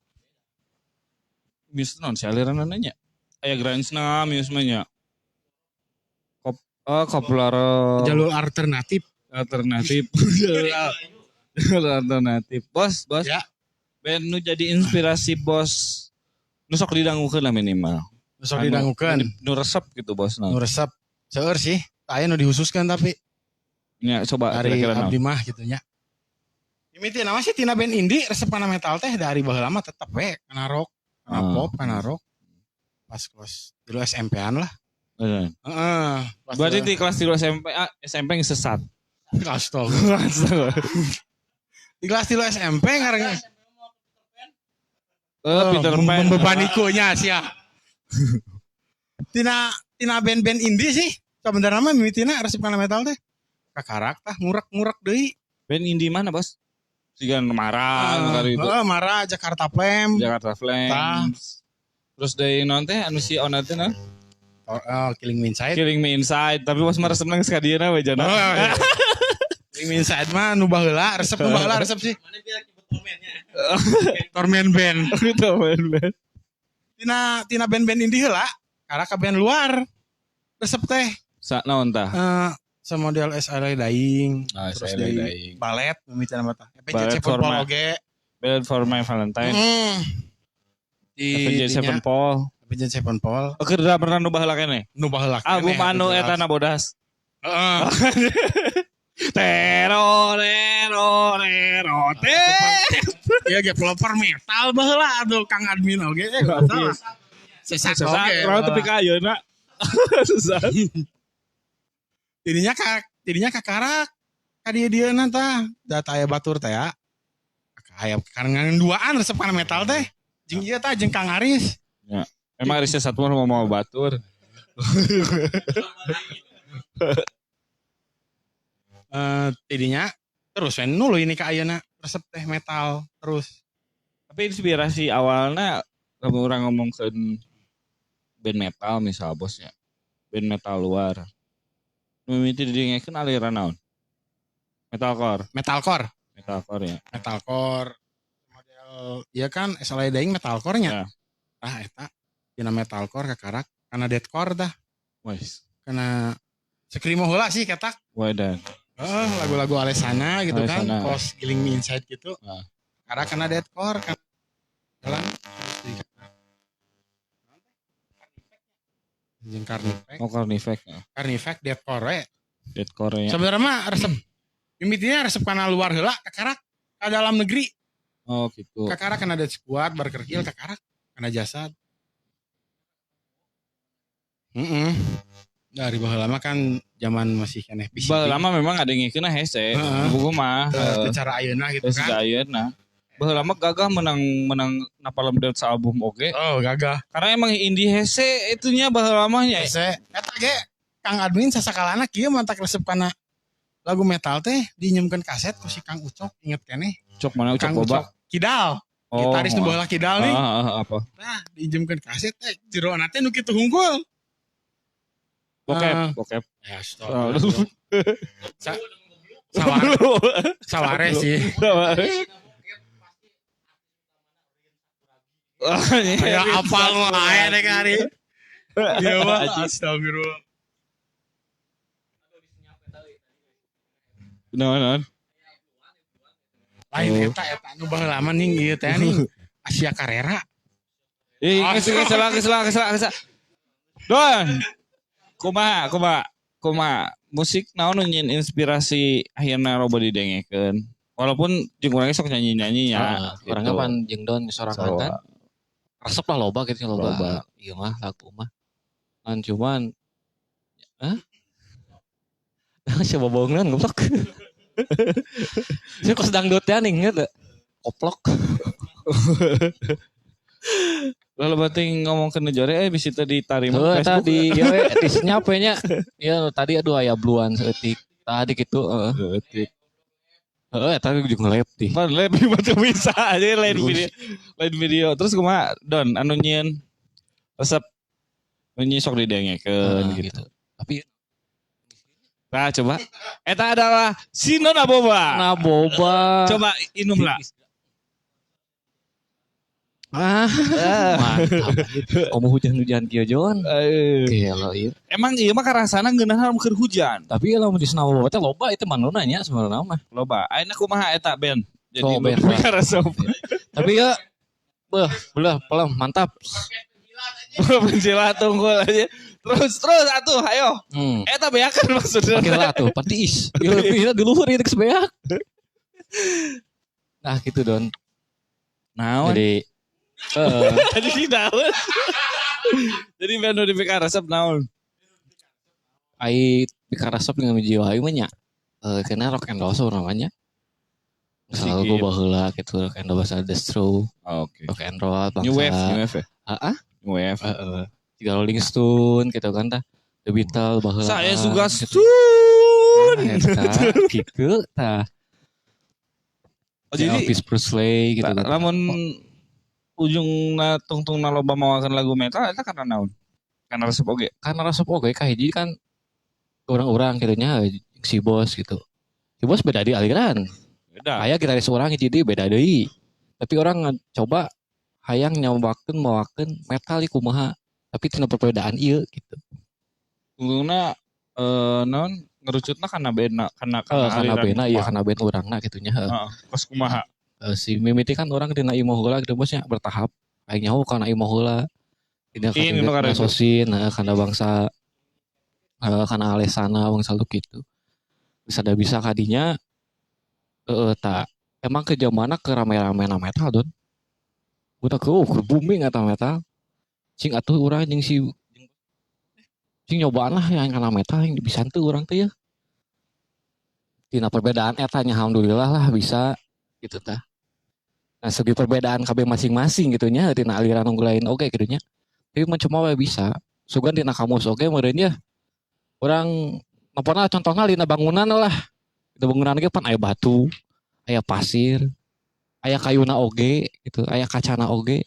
[SPEAKER 1] Muse non si aliran nya. Aya grunge na Muse mah nya. Kop koplar
[SPEAKER 4] Jalur alternatif.
[SPEAKER 1] Alternatif. Jalur alternatif. Bos, bos.
[SPEAKER 4] Ya.
[SPEAKER 1] Band nu jadi inspirasi bos nu sok didangukeun lah minimal.
[SPEAKER 4] Sok didangukeun.
[SPEAKER 1] Nu resep gitu bos.
[SPEAKER 4] Nu resep. Seueur sih. Aya nu dihususkan tapi
[SPEAKER 1] Ya, coba
[SPEAKER 4] dari
[SPEAKER 1] kira-kira naon.
[SPEAKER 4] abdi mah gitu nya. Mimiti nama sih tina band indie resep kana metal teh dari baheula mah tetep we kana rock, kana pop, kana rock. Pas kelas 3 SMP-an lah.
[SPEAKER 1] Heeh.
[SPEAKER 4] Heeh. Pas
[SPEAKER 1] Berarti di kelas 3 SMP, ah, SMP yang sesat.
[SPEAKER 4] Astaga. Di kelas 3 SMP ngareng
[SPEAKER 1] Peter Pan.
[SPEAKER 4] membebani nya sih ya. Tina tina band-band indie sih. Sebenarnya mah mimitina resep kana metal teh. Kakarak tah ngurak-ngurak deui.
[SPEAKER 1] Band indie mana, Bos? Sigan Marah, kali itu.
[SPEAKER 4] Heeh, Mara Jakarta Flame.
[SPEAKER 1] Jakarta Flames. Terus dari non teh anu si Ona teh naon?
[SPEAKER 4] Oh, Killing Me Inside.
[SPEAKER 1] Killing Me Inside, tapi bos mah resep nang sakadieuna we jana.
[SPEAKER 4] Oh, iya. Killing Me Inside mah nu baheula, resep nu baheula resep sih. Torment band.
[SPEAKER 1] Gitu band.
[SPEAKER 4] Tina tina band-band indie heula, karena ka band luar. Resep teh
[SPEAKER 1] Sa naon tah?
[SPEAKER 4] Semodel SLA Dying,
[SPEAKER 1] Ah,
[SPEAKER 4] terus
[SPEAKER 1] SLA
[SPEAKER 4] deui
[SPEAKER 1] Dying.
[SPEAKER 4] Balet mimitina mah tah.
[SPEAKER 1] Ballet
[SPEAKER 4] FPJ
[SPEAKER 1] for
[SPEAKER 4] Sevenfold
[SPEAKER 1] my-
[SPEAKER 4] oge.
[SPEAKER 1] Ballad for My Valentine.
[SPEAKER 4] Di
[SPEAKER 1] Avenged Sevenfold.
[SPEAKER 4] Avenged Sevenfold.
[SPEAKER 1] Oke, udah pernah nu baheula keneh.
[SPEAKER 4] Nu baheula keneh,
[SPEAKER 1] Album anu
[SPEAKER 4] jelas.
[SPEAKER 1] eta na bodas.
[SPEAKER 4] Heeh.
[SPEAKER 1] Tero rero rero te.
[SPEAKER 4] Iya ge pelopor metal baheula aduh Kang Admin oge nggak salah. Sesat
[SPEAKER 1] Sesat,
[SPEAKER 4] oge.
[SPEAKER 1] urang tepi ka ayeuna. Sesat.
[SPEAKER 4] Tidinya kakarak ka dieu-dieuna tah da tah aya batur teh ya. Aya karengan duaan resep kana metal teh. Jeung ieu tah jeung Kang Aris.
[SPEAKER 1] Ya. Emang Arisnya satu mah mau batur.
[SPEAKER 4] Tidinya terus we nuluy ini ka ayeuna resep teh metal terus.
[SPEAKER 1] Tapi inspirasi awalnya kalau orang ngomong ke band metal misal bosnya, band metal luar. Mimiti didengekeun aliran naon? Metalcore,
[SPEAKER 4] Metalcore,
[SPEAKER 1] metalcore ya.
[SPEAKER 4] metalcore model iya kan SLA Dying metalcore nya.
[SPEAKER 1] Ya.
[SPEAKER 4] Ah eta dina metalcore kakarak kana deathcore tah,
[SPEAKER 1] Wes,
[SPEAKER 4] kana screamo heula sih ketak.
[SPEAKER 1] wadah.
[SPEAKER 4] Lagu-lagu Alesana gitu
[SPEAKER 1] Alesana.
[SPEAKER 4] kan, kos Killing Me Inside gitu.
[SPEAKER 1] Ah.
[SPEAKER 4] Karena kena deathcore kan jalan terus di jeung Carnifex,
[SPEAKER 1] Oh, Carnifex ya.
[SPEAKER 4] Carnifex deathcore we.
[SPEAKER 1] Deathcore ya.
[SPEAKER 4] Sebenarnya mah resep mimitinya resep kana luar heula kakarak ka dalam negeri,
[SPEAKER 1] Oh, gitu.
[SPEAKER 4] kakarak kana Death Squad, Burger Kill, kakarak kana Jasad. Heeh. Dari baheula mah kan zaman masih keneh VCD.
[SPEAKER 1] Baheula mah memang ada ngikeun hese. Buku mah
[SPEAKER 4] Teu cara ayeuna gitu
[SPEAKER 1] terus
[SPEAKER 4] kan.
[SPEAKER 1] ayeuna. Baheula mah gagah menang menang Napalm Death album oge.
[SPEAKER 4] Oh, gagah.
[SPEAKER 1] Karena emang indie hese itunya baheula mah nya.
[SPEAKER 4] Hese. Eta ge Kang Admin sasakalana kieu mantak resep kana lagu metal teh diinjemkeun kaset ku si Kang Ucok, inget keneh.
[SPEAKER 1] Ucok mana Ucok
[SPEAKER 4] Kang
[SPEAKER 1] Boba?
[SPEAKER 4] Ucok Kidal.
[SPEAKER 1] Oh,
[SPEAKER 4] Gitaris nu baheula Kidal nih.
[SPEAKER 1] Apa?
[SPEAKER 4] Nah, diinjemkeun kaset teh jerona teh nu kitu hungkul.
[SPEAKER 1] Bokep,
[SPEAKER 4] Ah.
[SPEAKER 1] bokep.
[SPEAKER 4] Ya, astagfirullah. Saware, saware sih. Kayak apal wae deh kari. Iya mah astagfirullah.
[SPEAKER 1] No, no.
[SPEAKER 4] Lain eta eta nu baheula mah ning ieu teh ning Asia Carrera.
[SPEAKER 1] Ih, geus geus salah geus salah geus salah geus. Don. Kumaha, kumaha, kumaha. Musik naon nu nyieun inspirasi akhirna loba didengekeun. Walaupun jeung urang ge sok nyanyi-nyanyi nya.
[SPEAKER 5] Heeh,
[SPEAKER 1] gitu.
[SPEAKER 5] urangnya pan jeung Don sorangan
[SPEAKER 1] Sarua.
[SPEAKER 5] kan. Resep lah loba gitu loba.
[SPEAKER 1] Loba.
[SPEAKER 5] Iya mah lagu mah. Kan cuman hah? Siapa bohongan goblok. Saya kok sedang dot ya nih inget koplok.
[SPEAKER 1] Lalu berarti ngomong ke jore bisa tadi diterima
[SPEAKER 5] Heuh
[SPEAKER 1] Facebook.
[SPEAKER 5] tadi ieu we di senyap we nya. Ieu nu tadi aduh aya bluan saeutik. Tadi gitu heeh.
[SPEAKER 1] Saeutik.
[SPEAKER 5] Heeh eta jeung ngelep tih.
[SPEAKER 1] Pan lebih batu bisa aja lain video. Lain video. Terus kumaha Don anu nyieun resep nu nyieun sok didengekeun
[SPEAKER 5] Heeh,
[SPEAKER 1] gitu.
[SPEAKER 5] Tapi
[SPEAKER 1] Nah, coba. Eta adalah Sinona Boba.
[SPEAKER 5] nah boba.
[SPEAKER 1] Coba inum lah.
[SPEAKER 5] Ah, mantap. Kamu hujan-hujan kieu Jon. Gila ieu.
[SPEAKER 1] Emang iya mah karasana ngeunah lamun keur hujan.
[SPEAKER 5] Tapi lamun di Sinona Boba teh loba itu manuna nya sebenarnya mah.
[SPEAKER 1] Loba. Ayeuna kumaha eta Ben? Jadi
[SPEAKER 5] Oh, Ben.
[SPEAKER 1] nu karasep.
[SPEAKER 5] Tapi ya beuh, belah, pelem, mantap.
[SPEAKER 1] Penjilat tunggul aja. Terus terus atuh ayo. Eta beakeun maksudnya.
[SPEAKER 5] Oke lah tuh, patiis. Ieu di luhur ieu geus beak. Nah, gitu Don.
[SPEAKER 1] Naon?
[SPEAKER 5] Jadi
[SPEAKER 1] Jadi naon? Jadi Ben nu dipika resep naon?
[SPEAKER 5] Ai pika resep dengan jiwa aing mah nya. Karena rock and roll namanya. Selalu gue
[SPEAKER 1] Sedikit.
[SPEAKER 5] baheula gitu rock and roll bahasa destro,
[SPEAKER 1] Oke.
[SPEAKER 5] rock and roll bangsa.
[SPEAKER 1] New wave, new wave ya?
[SPEAKER 5] Heeh,
[SPEAKER 1] New wave.
[SPEAKER 5] heeh. Juga Rolling Stone gitu kan tah. The Beatles baheula.
[SPEAKER 1] Saya suka
[SPEAKER 5] gitu.
[SPEAKER 1] Stone.
[SPEAKER 5] Nah, eta, gitu tah.
[SPEAKER 1] Oh, jadi
[SPEAKER 5] Elvis Presley gitu kan.
[SPEAKER 1] lamun ujungna tungtungna loba mawakeun lagu metal eta karena naon? Karena resep oge.
[SPEAKER 5] Karena resep oge kahiji kan orang-orang gitu nya si bos gitu. Si bos beda di aliran.
[SPEAKER 1] Beda.
[SPEAKER 5] Aya gitaris orang hiji deui beda deui. Tapi orang coba hayang nyobakeun mawakeun metal ieu kumaha. Tapi tina perbedaan ieu gitu.
[SPEAKER 1] Tungtungna naon ngerucutna kana bena kana
[SPEAKER 5] Heeh, kana
[SPEAKER 1] aliran
[SPEAKER 5] bena ieu
[SPEAKER 1] kumaha.
[SPEAKER 5] kana band urangna gitu nya heeh.
[SPEAKER 1] Heeh, kos kumaha?
[SPEAKER 5] Si mimiti kan orang dina imah heula gitu bosnya bertahap. Aing nyaho kana imah heula. Dina
[SPEAKER 1] In, nu
[SPEAKER 5] kana
[SPEAKER 1] karena itu.
[SPEAKER 5] sosin, heeh, kana bangsa kana alesana bangsa lu gitu. Bisa da bisa kadinya heeh tak emang ke zamana ke rame-ramena metal Don. Udah ke keur booming eta metal. Cing atuh urang jeung si cing nyobaan lah yang kana metal yang bisa teu urang teh ya. Tina perbedaan eta nya alhamdulillah lah bisa gitu tah. Nah, segi perbedaan kabeh masing-masing gitu nya tina aliran nu lain oge gitu nya. Tapi mah cuma we bisa. Sugan tina kamus oge meureun nya. Urang nopona contohna dina bangunan lah. Dina bangunan ge pan aya batu, aya pasir, aya kayuna oge gitu, aya kacana oge,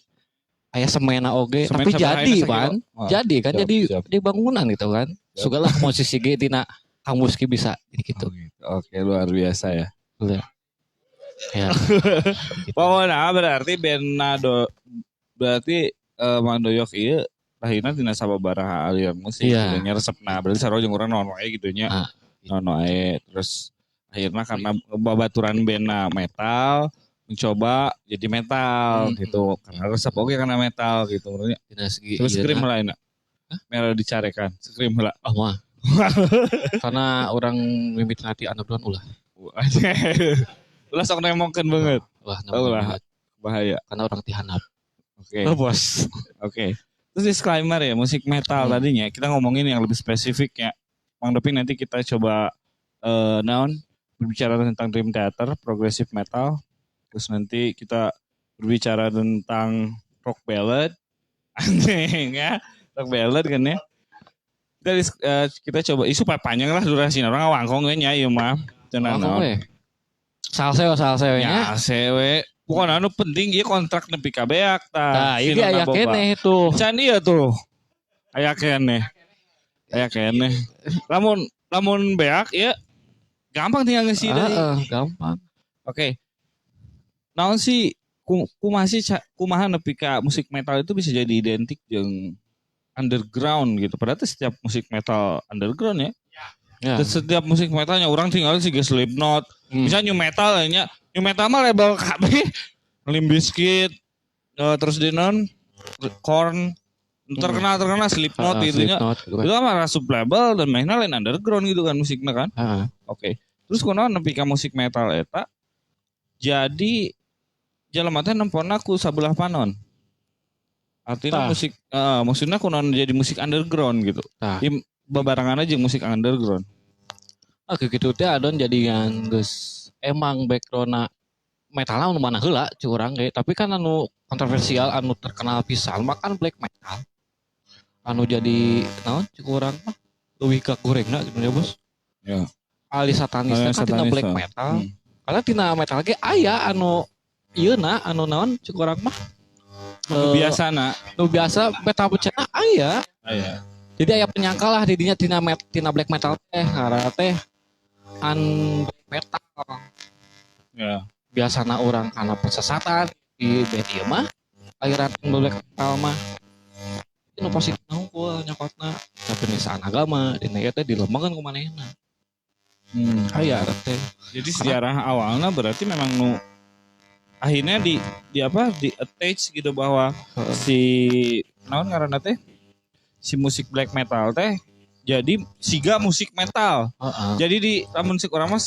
[SPEAKER 5] aya semena oge,
[SPEAKER 1] Semen
[SPEAKER 5] tapi
[SPEAKER 1] sabaraha
[SPEAKER 5] jadi
[SPEAKER 1] ayeuna
[SPEAKER 5] pan,
[SPEAKER 1] sakilo? Oh,
[SPEAKER 5] jadi kan
[SPEAKER 1] siap,
[SPEAKER 5] jadi
[SPEAKER 1] siap.
[SPEAKER 5] di bangunan gitu kan.
[SPEAKER 1] Siap.
[SPEAKER 5] Sugalah posisi ge tina kamus ge bisa jadi gitu.
[SPEAKER 1] Oh, gitu. Oke, luar biasa ya.
[SPEAKER 5] Ya. Gitu.
[SPEAKER 1] Pokoknya berarti Bernardo berarti Mang Doyok ieu lahirna tina sababaraha aliran musik
[SPEAKER 5] Iya.
[SPEAKER 1] gitu nya resepna. Berarti sarua jeung urang naon wae gitu nya.
[SPEAKER 5] Ah.
[SPEAKER 1] Naon wae. Terus akhirnya karena babaturan bandna metal mencoba jadi metal gitu. Karena resep oge karena metal gitu menurutnya.
[SPEAKER 5] Dina segi
[SPEAKER 1] Terus
[SPEAKER 5] ieu
[SPEAKER 1] scream
[SPEAKER 5] na.
[SPEAKER 1] heula enak. Merah dicarekan, scream heula.
[SPEAKER 5] Oh mah. Karena orang mimiti nanti anak doan ulah.
[SPEAKER 1] Ulah sok nemongkeun banget.
[SPEAKER 5] Ulah
[SPEAKER 1] Oh, ulah.
[SPEAKER 5] banget.
[SPEAKER 1] Bahaya.
[SPEAKER 5] Karena orang tihanap.
[SPEAKER 1] Oke.
[SPEAKER 5] Oh, bos.
[SPEAKER 1] Oke. Terus disclaimer ya, musik metal tadinya kita ngomongin yang lebih spesifik ya. Mang Doping, nanti kita coba naon, berbicara tentang Dream Theater, progressive metal. Terus nanti kita berbicara tentang rock ballad. Anjing ya, rock ballad kan ya. Kita coba isu panjang lah durasi urang ngawangkong we nya ieu mah. Tenang
[SPEAKER 5] Langsung
[SPEAKER 1] naon.
[SPEAKER 5] We. Salseo salseo nya.
[SPEAKER 1] Ya, sewe. Pokoknya anu penting ieu kontrak nepi ka beak tah.
[SPEAKER 5] Nah,
[SPEAKER 1] Si
[SPEAKER 5] ini
[SPEAKER 1] Nona
[SPEAKER 5] aya
[SPEAKER 1] Boba.
[SPEAKER 5] keneh tuh.
[SPEAKER 1] Can iya tuh. Aya keneh. Aya keneh. Lamun lamun beak ya gampang tinggal ngisi deui.
[SPEAKER 5] Heeh, gampang.
[SPEAKER 1] Oke. Naon sih kumaha sih kumaha nepi ka musik metal itu bisa jadi identik jeung underground gitu. Padahal tuh setiap musik metal underground ya.
[SPEAKER 5] Ya.
[SPEAKER 1] Dan setiap musik metalnya orang tinggal sih Slipknot. Misalnya nu metal nya, nu metal mah label KB, Limp Bizkit, terus di non Korn, terkenal terkenal Slipknot gitu nya.
[SPEAKER 5] Slipknot gitu kan.
[SPEAKER 1] Itu mah sub label dan mainnya lain underground gitu kan musiknya kan.
[SPEAKER 5] Heeh.
[SPEAKER 1] Oke. Terus kunaon nepi ka musik metal eta jadi jelema teh nempona ku sabelah panon. Artinya
[SPEAKER 5] Tah.
[SPEAKER 1] musik maksudnya kunaon jadi musik underground gitu.
[SPEAKER 5] Tah.
[SPEAKER 1] Di babarengan aja musik underground.
[SPEAKER 5] Ah gitu teh adon jadi yang geus emang backgroundna metalna anu mana heula curang ge, tapi kan anu kontroversial anu terkenal pisan mah kan black metal. Anu jadi naon cek urang mah leuwih ka gorengna gitu ya, Bos.
[SPEAKER 1] Ya.
[SPEAKER 5] Ahli satanis
[SPEAKER 1] Ahli
[SPEAKER 5] kan tina
[SPEAKER 1] satanis,
[SPEAKER 5] black
[SPEAKER 1] ah.
[SPEAKER 5] metal. Karena tina metal ge aya anu ieu na anu naon cek urang mah.
[SPEAKER 1] Nu biasa na.
[SPEAKER 5] Nu biasa metal bencana aya.
[SPEAKER 1] Aya.
[SPEAKER 5] Jadi aya penyangka lah di dinya tina black metal teh ngaranna teh an black metal.
[SPEAKER 1] Ya.
[SPEAKER 5] Biasana orang karena persesatan di band ieu mah aliran black metal mah nu positif hungkul nyokotna tapi penistaan agama dina ieu teh dilembangkeun ku manehna. Aya teh.
[SPEAKER 1] Jadi sejarah awalnya berarti memang nu akhirnya di apa di attach gitu bahwa si naon ngaranna teh si musik black metal teh jadi siga musik metal.
[SPEAKER 5] Heeh.
[SPEAKER 1] Jadi di lamun cek urang mah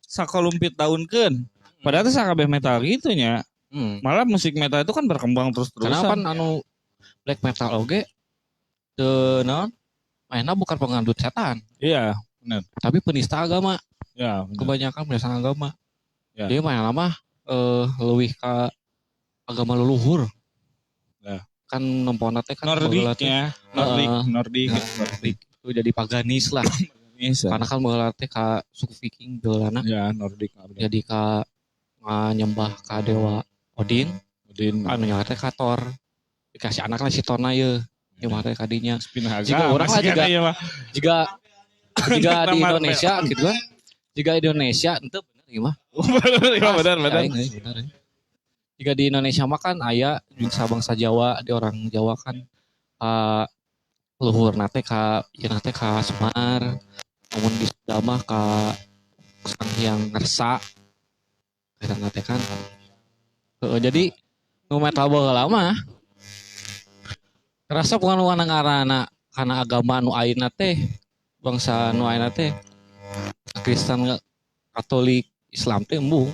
[SPEAKER 1] sakolumpit daunkeun. Padahal teh sakabeh metal gitu nya. Malah musik metal itu kan berkembang terus-terusan.
[SPEAKER 5] Karena kan anu black metal oge teu naon mainna bukan pengandut setan.
[SPEAKER 1] Iya,
[SPEAKER 5] Tapi penista agama.
[SPEAKER 1] Ya, benar.
[SPEAKER 5] Kebanyakan penista agama.
[SPEAKER 1] Ya.
[SPEAKER 5] Dia mah lama leuwih ka agama leluhur.
[SPEAKER 1] Ya.
[SPEAKER 5] Kan nempona teh kan baheula teh,
[SPEAKER 1] Nordiknya, Nordik,
[SPEAKER 5] Heeh.
[SPEAKER 1] Nordik, Nordik.
[SPEAKER 5] Itu jadi paganis lah.
[SPEAKER 1] Bisa.
[SPEAKER 5] Karena kan baheula teh ka suku Viking baheulana.
[SPEAKER 1] Ya, Nordik. Nordik.
[SPEAKER 5] Jadi ka nyembah ka dewa Odin,
[SPEAKER 1] Odin.
[SPEAKER 5] Anu nyawa teh ka Thor. Dikasih anak lah si Thor na ye. Ieu mah teh kadinya.
[SPEAKER 1] Pindah
[SPEAKER 5] Jika
[SPEAKER 1] agama
[SPEAKER 5] orang lah
[SPEAKER 1] sih
[SPEAKER 5] juga
[SPEAKER 1] kan, iya mah.
[SPEAKER 5] jika jika di
[SPEAKER 1] Marvel.
[SPEAKER 5] Indonesia gitu kan. Jika Indonesia ente bener ieu mah.
[SPEAKER 1] Bener, iya, bener, bener.
[SPEAKER 5] Aing, aing, bener, aing. Jika di Indonesia mah kan aya bangsa-bangsa Jawa, di orang Jawa kan luhur nate ka ieu nate ka Semar. Namun di Sunda mah ka Sang Hyang Ngersa. Eta nate kan. Heeh, jadi nu metal baheula mah rasa bukan warna ngaranna karena agama nu ayeuna teh bangsa nu ayeuna teh Kristen Katolik Islam teh embung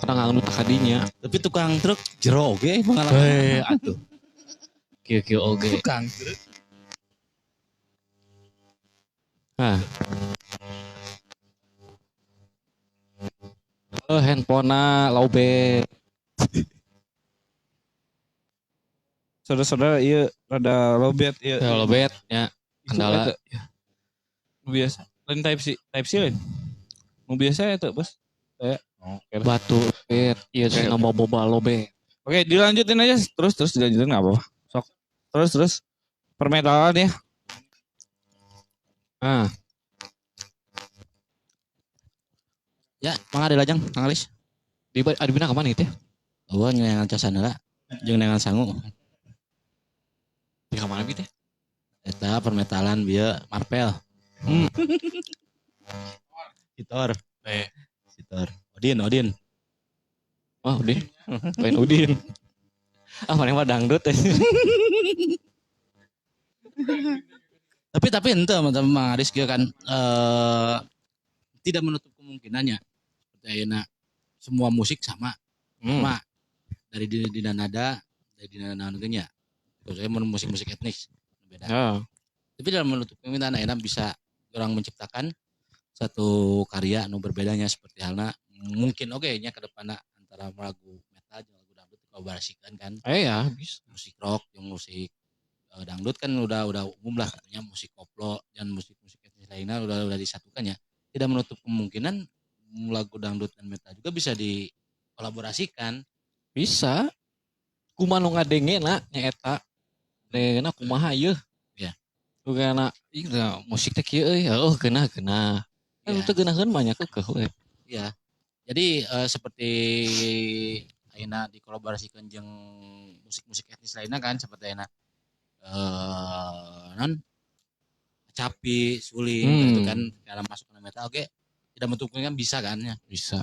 [SPEAKER 5] karena nganut kadinya.
[SPEAKER 3] Tapi tukang truk jero oge pengalaman.
[SPEAKER 5] Atuh kieu-kieu oge.
[SPEAKER 3] Tukang truk.
[SPEAKER 5] Nah. Handphonena lowbat.
[SPEAKER 1] Saudara-saudara ieu rada lowbat ieu.
[SPEAKER 5] Ya, lowbat ya.
[SPEAKER 1] Itu
[SPEAKER 5] Kendala.
[SPEAKER 1] eta. Nu biasa. Lain type C, type C lain. Nu biasa eta, Bos. Ya. Oke.
[SPEAKER 5] Batu lowbat, ieu
[SPEAKER 1] Oke,
[SPEAKER 5] sih
[SPEAKER 1] oke.
[SPEAKER 5] nambah boba lowbat.
[SPEAKER 1] Oke, dilanjutin aja terus terus dilanjutin nggak apa-apa. Sok. Terus terus permetalan ya.
[SPEAKER 5] Ah.
[SPEAKER 3] Ya, mangga dilajeng, Kang Alis.
[SPEAKER 5] Di ada bina kemana itu ya?
[SPEAKER 3] Eueuh nyelengan casan heula jeung neangan sangu.
[SPEAKER 5] Di kamana gitu ya?
[SPEAKER 3] Eta permetalan bieu Marvel. Sitor. Sitor. Odin, Odin.
[SPEAKER 5] Wah, Udin. Lain Udin. Ah, mana mah dangdut ya.
[SPEAKER 3] Tapi ente teman-teman Mang Aris kieu kan tidak menutup kemungkinannya seperti ayeuna semua musik sama. Sama dari dina nada, dari dina naon ge nya. Khususnya mun musik-musik etnis beda.
[SPEAKER 5] Ya.
[SPEAKER 3] Tapi dalam menutup kemungkinan ayeuna bisa orang menciptakan satu karya nu berbedanya, seperti halnya mungkin oke nya ke depanna antara lagu metal jeung lagu dangdut dikolaborasikan kan.
[SPEAKER 5] Eh ya, bisa.
[SPEAKER 3] Musik rock yang musik dangdut kan udah umum lah katanya, musik koplo dan musik-musik etnis lainnya udah disatukan ya. Tidak menutup kemungkinan lagu dangdut dan metal juga bisa dikolaborasikan.
[SPEAKER 5] Bisa. Kumaha nu ngadengena nyaeta. Dengena kumaha ieu.
[SPEAKER 3] Ya.
[SPEAKER 5] Karena ih musik teh kieu euy, oh geunah geunah. Kan
[SPEAKER 3] Ya.
[SPEAKER 5] teu geunaheun mah nya keukeuh we.
[SPEAKER 3] Iya. Jadi seperti ayeuna dikolaborasikan jeung musik-musik etnis lainnya kan, seperti ayeuna non kacapi, suling gitu kan, dalam masuk ke metal oke tidak menutup kemungkinan bisa kan ya.
[SPEAKER 5] Bisa.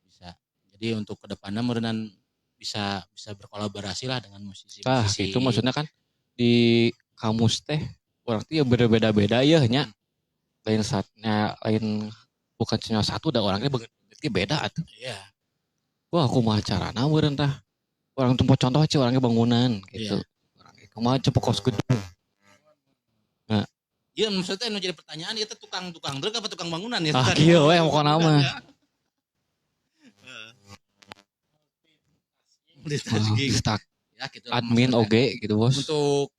[SPEAKER 3] Bisa. Jadi untuk kedepannya meureunan bisa bisa berkolaborasi lah dengan musisi.
[SPEAKER 5] Tah,
[SPEAKER 3] Musisi.
[SPEAKER 5] itu maksudnya kan di kamus teh urang teh ya berbeda-beda ya nya. Lain saatnya lain, bukan cuma satu dah, orangnya berarti beda atuh.
[SPEAKER 3] Iya.
[SPEAKER 5] Wah, kumaha carana meureun tah. Urang tempo contoh aja orangnya bangunan gitu. Orangnya kumaha coba kos gedung.
[SPEAKER 3] Iya, maksudnya nu jadi pertanyaan itu tukang-tukang truk apa tukang bangunan ya?
[SPEAKER 5] Ah, kieu we pokona mah.
[SPEAKER 3] Multitasking.
[SPEAKER 5] Tak
[SPEAKER 3] Ya, gitu lah
[SPEAKER 5] admin
[SPEAKER 3] maksudnya.
[SPEAKER 5] oge gitu, Bos.
[SPEAKER 3] Untuk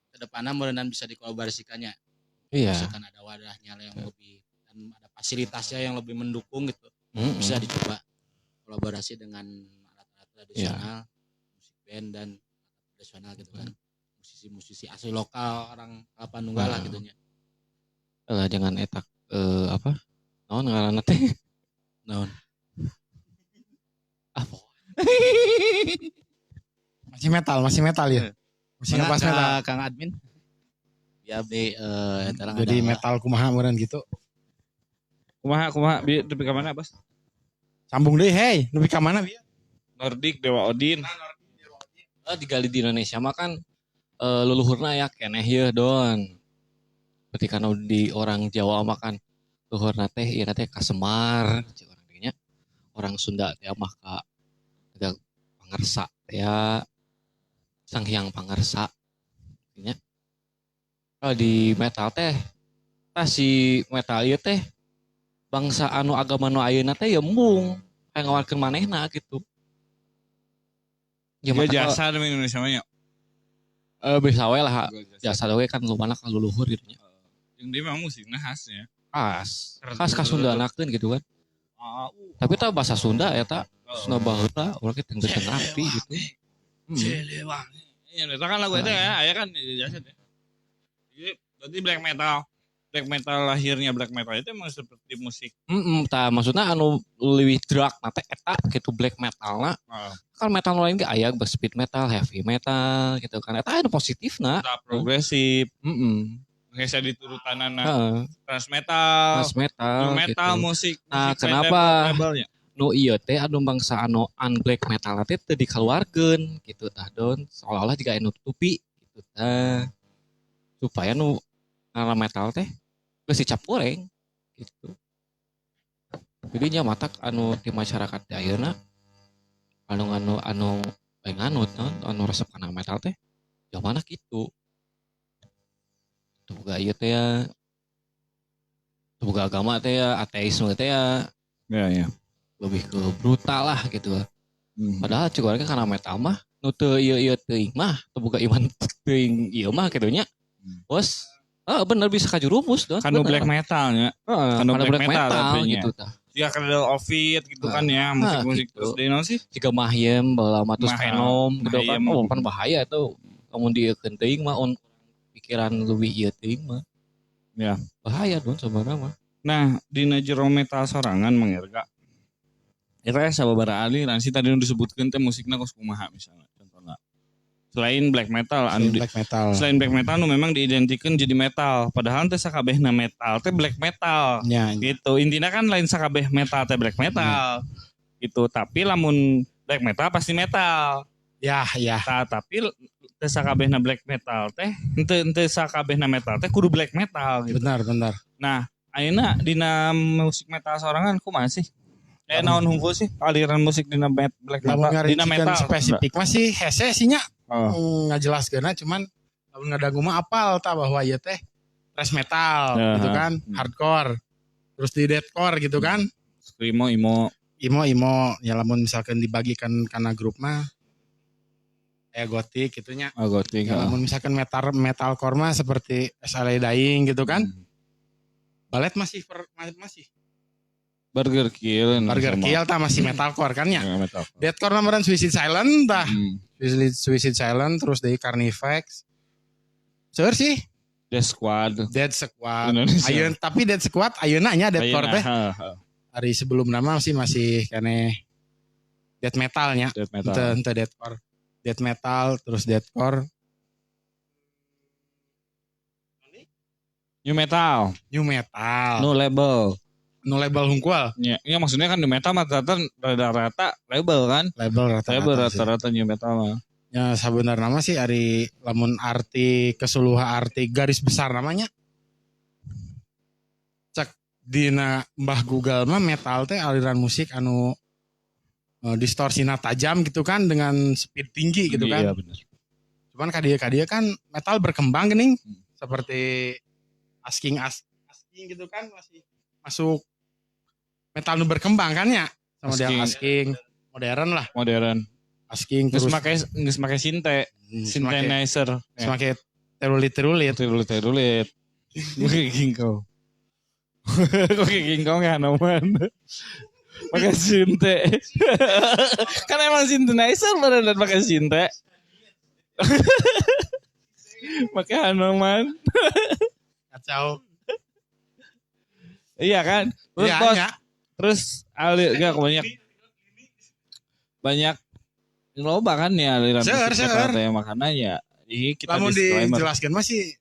[SPEAKER 3] kedepannya meureunan bisa dikolaborasikannya.
[SPEAKER 5] Iya.
[SPEAKER 3] Misalkan ada wadahnya yang lebih dan ada fasilitasnya yang lebih mendukung gitu.
[SPEAKER 5] Mm-mm.
[SPEAKER 3] Bisa dicoba kolaborasi dengan alat-alat tradisional, musik band dan alat tradisional gitu kan. Musisi-musisi asli lokal orang Kalapanunggal lah
[SPEAKER 5] Nah.
[SPEAKER 3] gitu nya.
[SPEAKER 5] Lah jangan etak apa? Naon ngaranna teh?
[SPEAKER 3] Naon?
[SPEAKER 5] Ah, pokoknya.
[SPEAKER 4] Masih metal ya. Masih
[SPEAKER 3] Mangga
[SPEAKER 4] ngebahas
[SPEAKER 3] ka
[SPEAKER 4] metal.
[SPEAKER 3] Kang admin. Ya abdi eta lah
[SPEAKER 4] Jadi
[SPEAKER 3] ada-
[SPEAKER 4] metal kumaha meureun gitu.
[SPEAKER 1] Kumaha kumaha bi tepi ka mana, Bos?
[SPEAKER 4] Sambung deui hey, nepi ka mana bieu?
[SPEAKER 1] Nordik Dewa Odin.
[SPEAKER 5] Eh, digali di Indonesia mah kan leluhurna ya keneh yeuh don. Berarti kan di orang Jawa mah kan leluhurna teh ieu teh ka Semar, cek orang dinya. Orang Sunda teh mah ka ada Pangersa teh ya, Sang Hyang Pangersa nya. Kalau di metal teh tah si metal ieu teh bangsa anu agama nu ayeuna teh ya embung hayang ngawarkeun manehna gitu.
[SPEAKER 1] Ya
[SPEAKER 5] Ya, mata
[SPEAKER 1] jasa demi Indonesia mah nya.
[SPEAKER 5] Bisa we lah jasa oge kan lumana ka leluhur gitu nya.
[SPEAKER 1] Yang dia memang musiknya khasnya.
[SPEAKER 5] Khas. Khas ka Sundanakeun gitu kan.
[SPEAKER 1] Ah,
[SPEAKER 5] Tapi tah bahasa Sunda eta Sunda baheula urang ge teu ngerti gitu. Hmm.
[SPEAKER 1] Siliwangi. Iya, eta kan lagu itu ya, aya kan jasa teh. Jadi berarti black metal. Black metal, lahirnya black metal itu emang seperti musik.
[SPEAKER 5] Heeh, tah maksudna anu leuwih dark na teh eta gitu black metalna. Kan metal nu lain ge aya speed metal, heavy metal gitu kan. Eta anu positifna.
[SPEAKER 1] Tak progresif,
[SPEAKER 5] Heeh.
[SPEAKER 1] geus diturutanana
[SPEAKER 5] Heeh,
[SPEAKER 1] thrash metal,
[SPEAKER 5] thrash metal
[SPEAKER 1] nu metal
[SPEAKER 5] gitu.
[SPEAKER 1] musik,
[SPEAKER 5] Nah,
[SPEAKER 1] musik
[SPEAKER 5] kenapa?
[SPEAKER 1] labelnya.
[SPEAKER 5] Nu ieu teh anu bangsa anu un black metal teh teu dikaluarkeun gitu tah don, seolah-olah jiga anu nutupi gitu tah, supaya nu ngaran metal teh geus dicap goreng gitu. Jadi nya matak anu di masyarakat di ayeuna anu anu anu nganut naon anu resep kana metal teh mana gitu tuh boga ieu teh ya, teu boga agama teh ya, ateisme teh ya,
[SPEAKER 1] Ya, ya.
[SPEAKER 5] lebih ke brutal lah gitu. Padahal cek urang karena metal mah nu teu ieu ieu teuing mah teu boga iman teuing ieu mah kitu nya. Bos, ah bener bisa kajurumus don.
[SPEAKER 1] Kanu
[SPEAKER 5] bener.
[SPEAKER 1] black metalnya.
[SPEAKER 5] Heeh,
[SPEAKER 1] kanu
[SPEAKER 5] kanu
[SPEAKER 1] black
[SPEAKER 5] black
[SPEAKER 1] metal
[SPEAKER 5] metal,
[SPEAKER 1] tapi nya.
[SPEAKER 5] gitu tah.
[SPEAKER 1] Ya Cradle of Filth gitu kan ya, musik-musik
[SPEAKER 5] gitu.
[SPEAKER 1] terus deui naon sih?
[SPEAKER 5] Jiga Mayhem baheula mah terus
[SPEAKER 1] Mayhem.
[SPEAKER 5] Venom gitu kan.
[SPEAKER 1] Mayhem.
[SPEAKER 5] Oh, kan bahaya tuh. Lamun dieukeun teuing mah on pikiran leuwih ieu teuing mah.
[SPEAKER 1] Ya.
[SPEAKER 5] Bahaya don sebenarnya mah.
[SPEAKER 1] Nah, dina jero metal sorangan Mang Erga. Eta aya sababaraha aliran sih tadi nu disebutkeun teh, musikna kos kumaha misalnya contohna. Selain black metal anu
[SPEAKER 4] Selain black metal.
[SPEAKER 1] Selain black metal nu memang diidentikeun jadi metal, padahal teh sakabehna metal teh black metal.
[SPEAKER 4] Ya,
[SPEAKER 1] Gitu. Intinya kan lain sakabeh metal teh black metal. Gitu, tapi lamun black metal pasti metal.
[SPEAKER 4] Ya, ya.
[SPEAKER 1] Tah, tapi teh sakabehna black metal teh henteu henteu sakabehna metal teh kudu black metal gitu.
[SPEAKER 4] Benar, benar.
[SPEAKER 1] Nah, ayeuna dina musik metal sorangan kumaha sih? Eh naon hungkul sih aliran musik dina black
[SPEAKER 4] Lamun
[SPEAKER 1] metal, dina
[SPEAKER 4] ngarincikan
[SPEAKER 1] metal.
[SPEAKER 4] spesifik masih hese sih nya.
[SPEAKER 1] Oh.
[SPEAKER 4] Ngajelaskeunna, cuman lamun ngadangu mah apal tah bahwa ieu teh thrash metal gitu kan, hardcore. Terus di deathcore gitu kan.
[SPEAKER 1] Screamo, emo.
[SPEAKER 4] Emo emo ya, lamun misalkan dibagikan karena grup mah kayak gothic gitu nya.
[SPEAKER 1] Oh, gothic.
[SPEAKER 4] Ya, lamun misalkan metalcore mah seperti As I Lay Dying gitu kan. Balet masih masih
[SPEAKER 1] Burgerkill.
[SPEAKER 4] Burgerkill tah masih metalcore kan ya.
[SPEAKER 1] Ya, metalcore.
[SPEAKER 4] Deathcore nomoran Suicide Silent tah. Suicide Silent, terus dari Carnifex. Seueur sih.
[SPEAKER 1] Death Squad.
[SPEAKER 4] Dead Squad.
[SPEAKER 1] Indonesia.
[SPEAKER 4] Ayeuna tapi Dead Squad ayeuna nya deathcore teh.
[SPEAKER 1] Ayeuna, ha, ha.
[SPEAKER 4] Hari sebelum nama sih masih keneh death metalnya.
[SPEAKER 1] Death metal.
[SPEAKER 4] Ente, ente deathcore. Death metal terus deathcore.
[SPEAKER 1] Nu metal.
[SPEAKER 4] Nu metal.
[SPEAKER 1] Nu label.
[SPEAKER 4] Nu label hungkul.
[SPEAKER 1] Ya, ya maksudnya kan nu metal mah rata-rata label kan.
[SPEAKER 4] Label rata-rata.
[SPEAKER 1] Label
[SPEAKER 4] sih.
[SPEAKER 1] rata-rata nu metal mah.
[SPEAKER 4] Ya sebenarnya nama sih ari lamun arti keseluruhan, arti garis besar namanya. Cek dina Mbah Google mah metal teh aliran musik anu distorsina tajam gitu kan, dengan speed tinggi gitu kan.
[SPEAKER 1] Iya benar.
[SPEAKER 4] Cuman kadieu-kadieu kan metal berkembang geuning, seperti asking asking gitu kan, masih masuk metal nu berkembang kan ya, sama dia
[SPEAKER 1] Asking.
[SPEAKER 4] Asking modern lah.
[SPEAKER 1] Modern.
[SPEAKER 4] Asking
[SPEAKER 1] Geus
[SPEAKER 4] terus
[SPEAKER 1] make geus make sinte, synthesizer. Ya.
[SPEAKER 4] Make terulit-terulit.
[SPEAKER 1] Terulit terulit. Gue kingkong. Kok kingkong ya Hanoman. Pakai sinte. Kan emang synthesizer beneran pakai sinte. Pakai Hanoman.
[SPEAKER 4] Kacau.
[SPEAKER 1] Iya kan? Terus
[SPEAKER 4] Iya,
[SPEAKER 1] bos,
[SPEAKER 4] iya.
[SPEAKER 1] terus alir gak banyak banyak loba kan ya aliran
[SPEAKER 4] Seur,
[SPEAKER 1] musik
[SPEAKER 4] seur.
[SPEAKER 1] metal teh, makanya ini kita
[SPEAKER 4] Lamun
[SPEAKER 1] disclaimer.
[SPEAKER 4] dijelaskan masih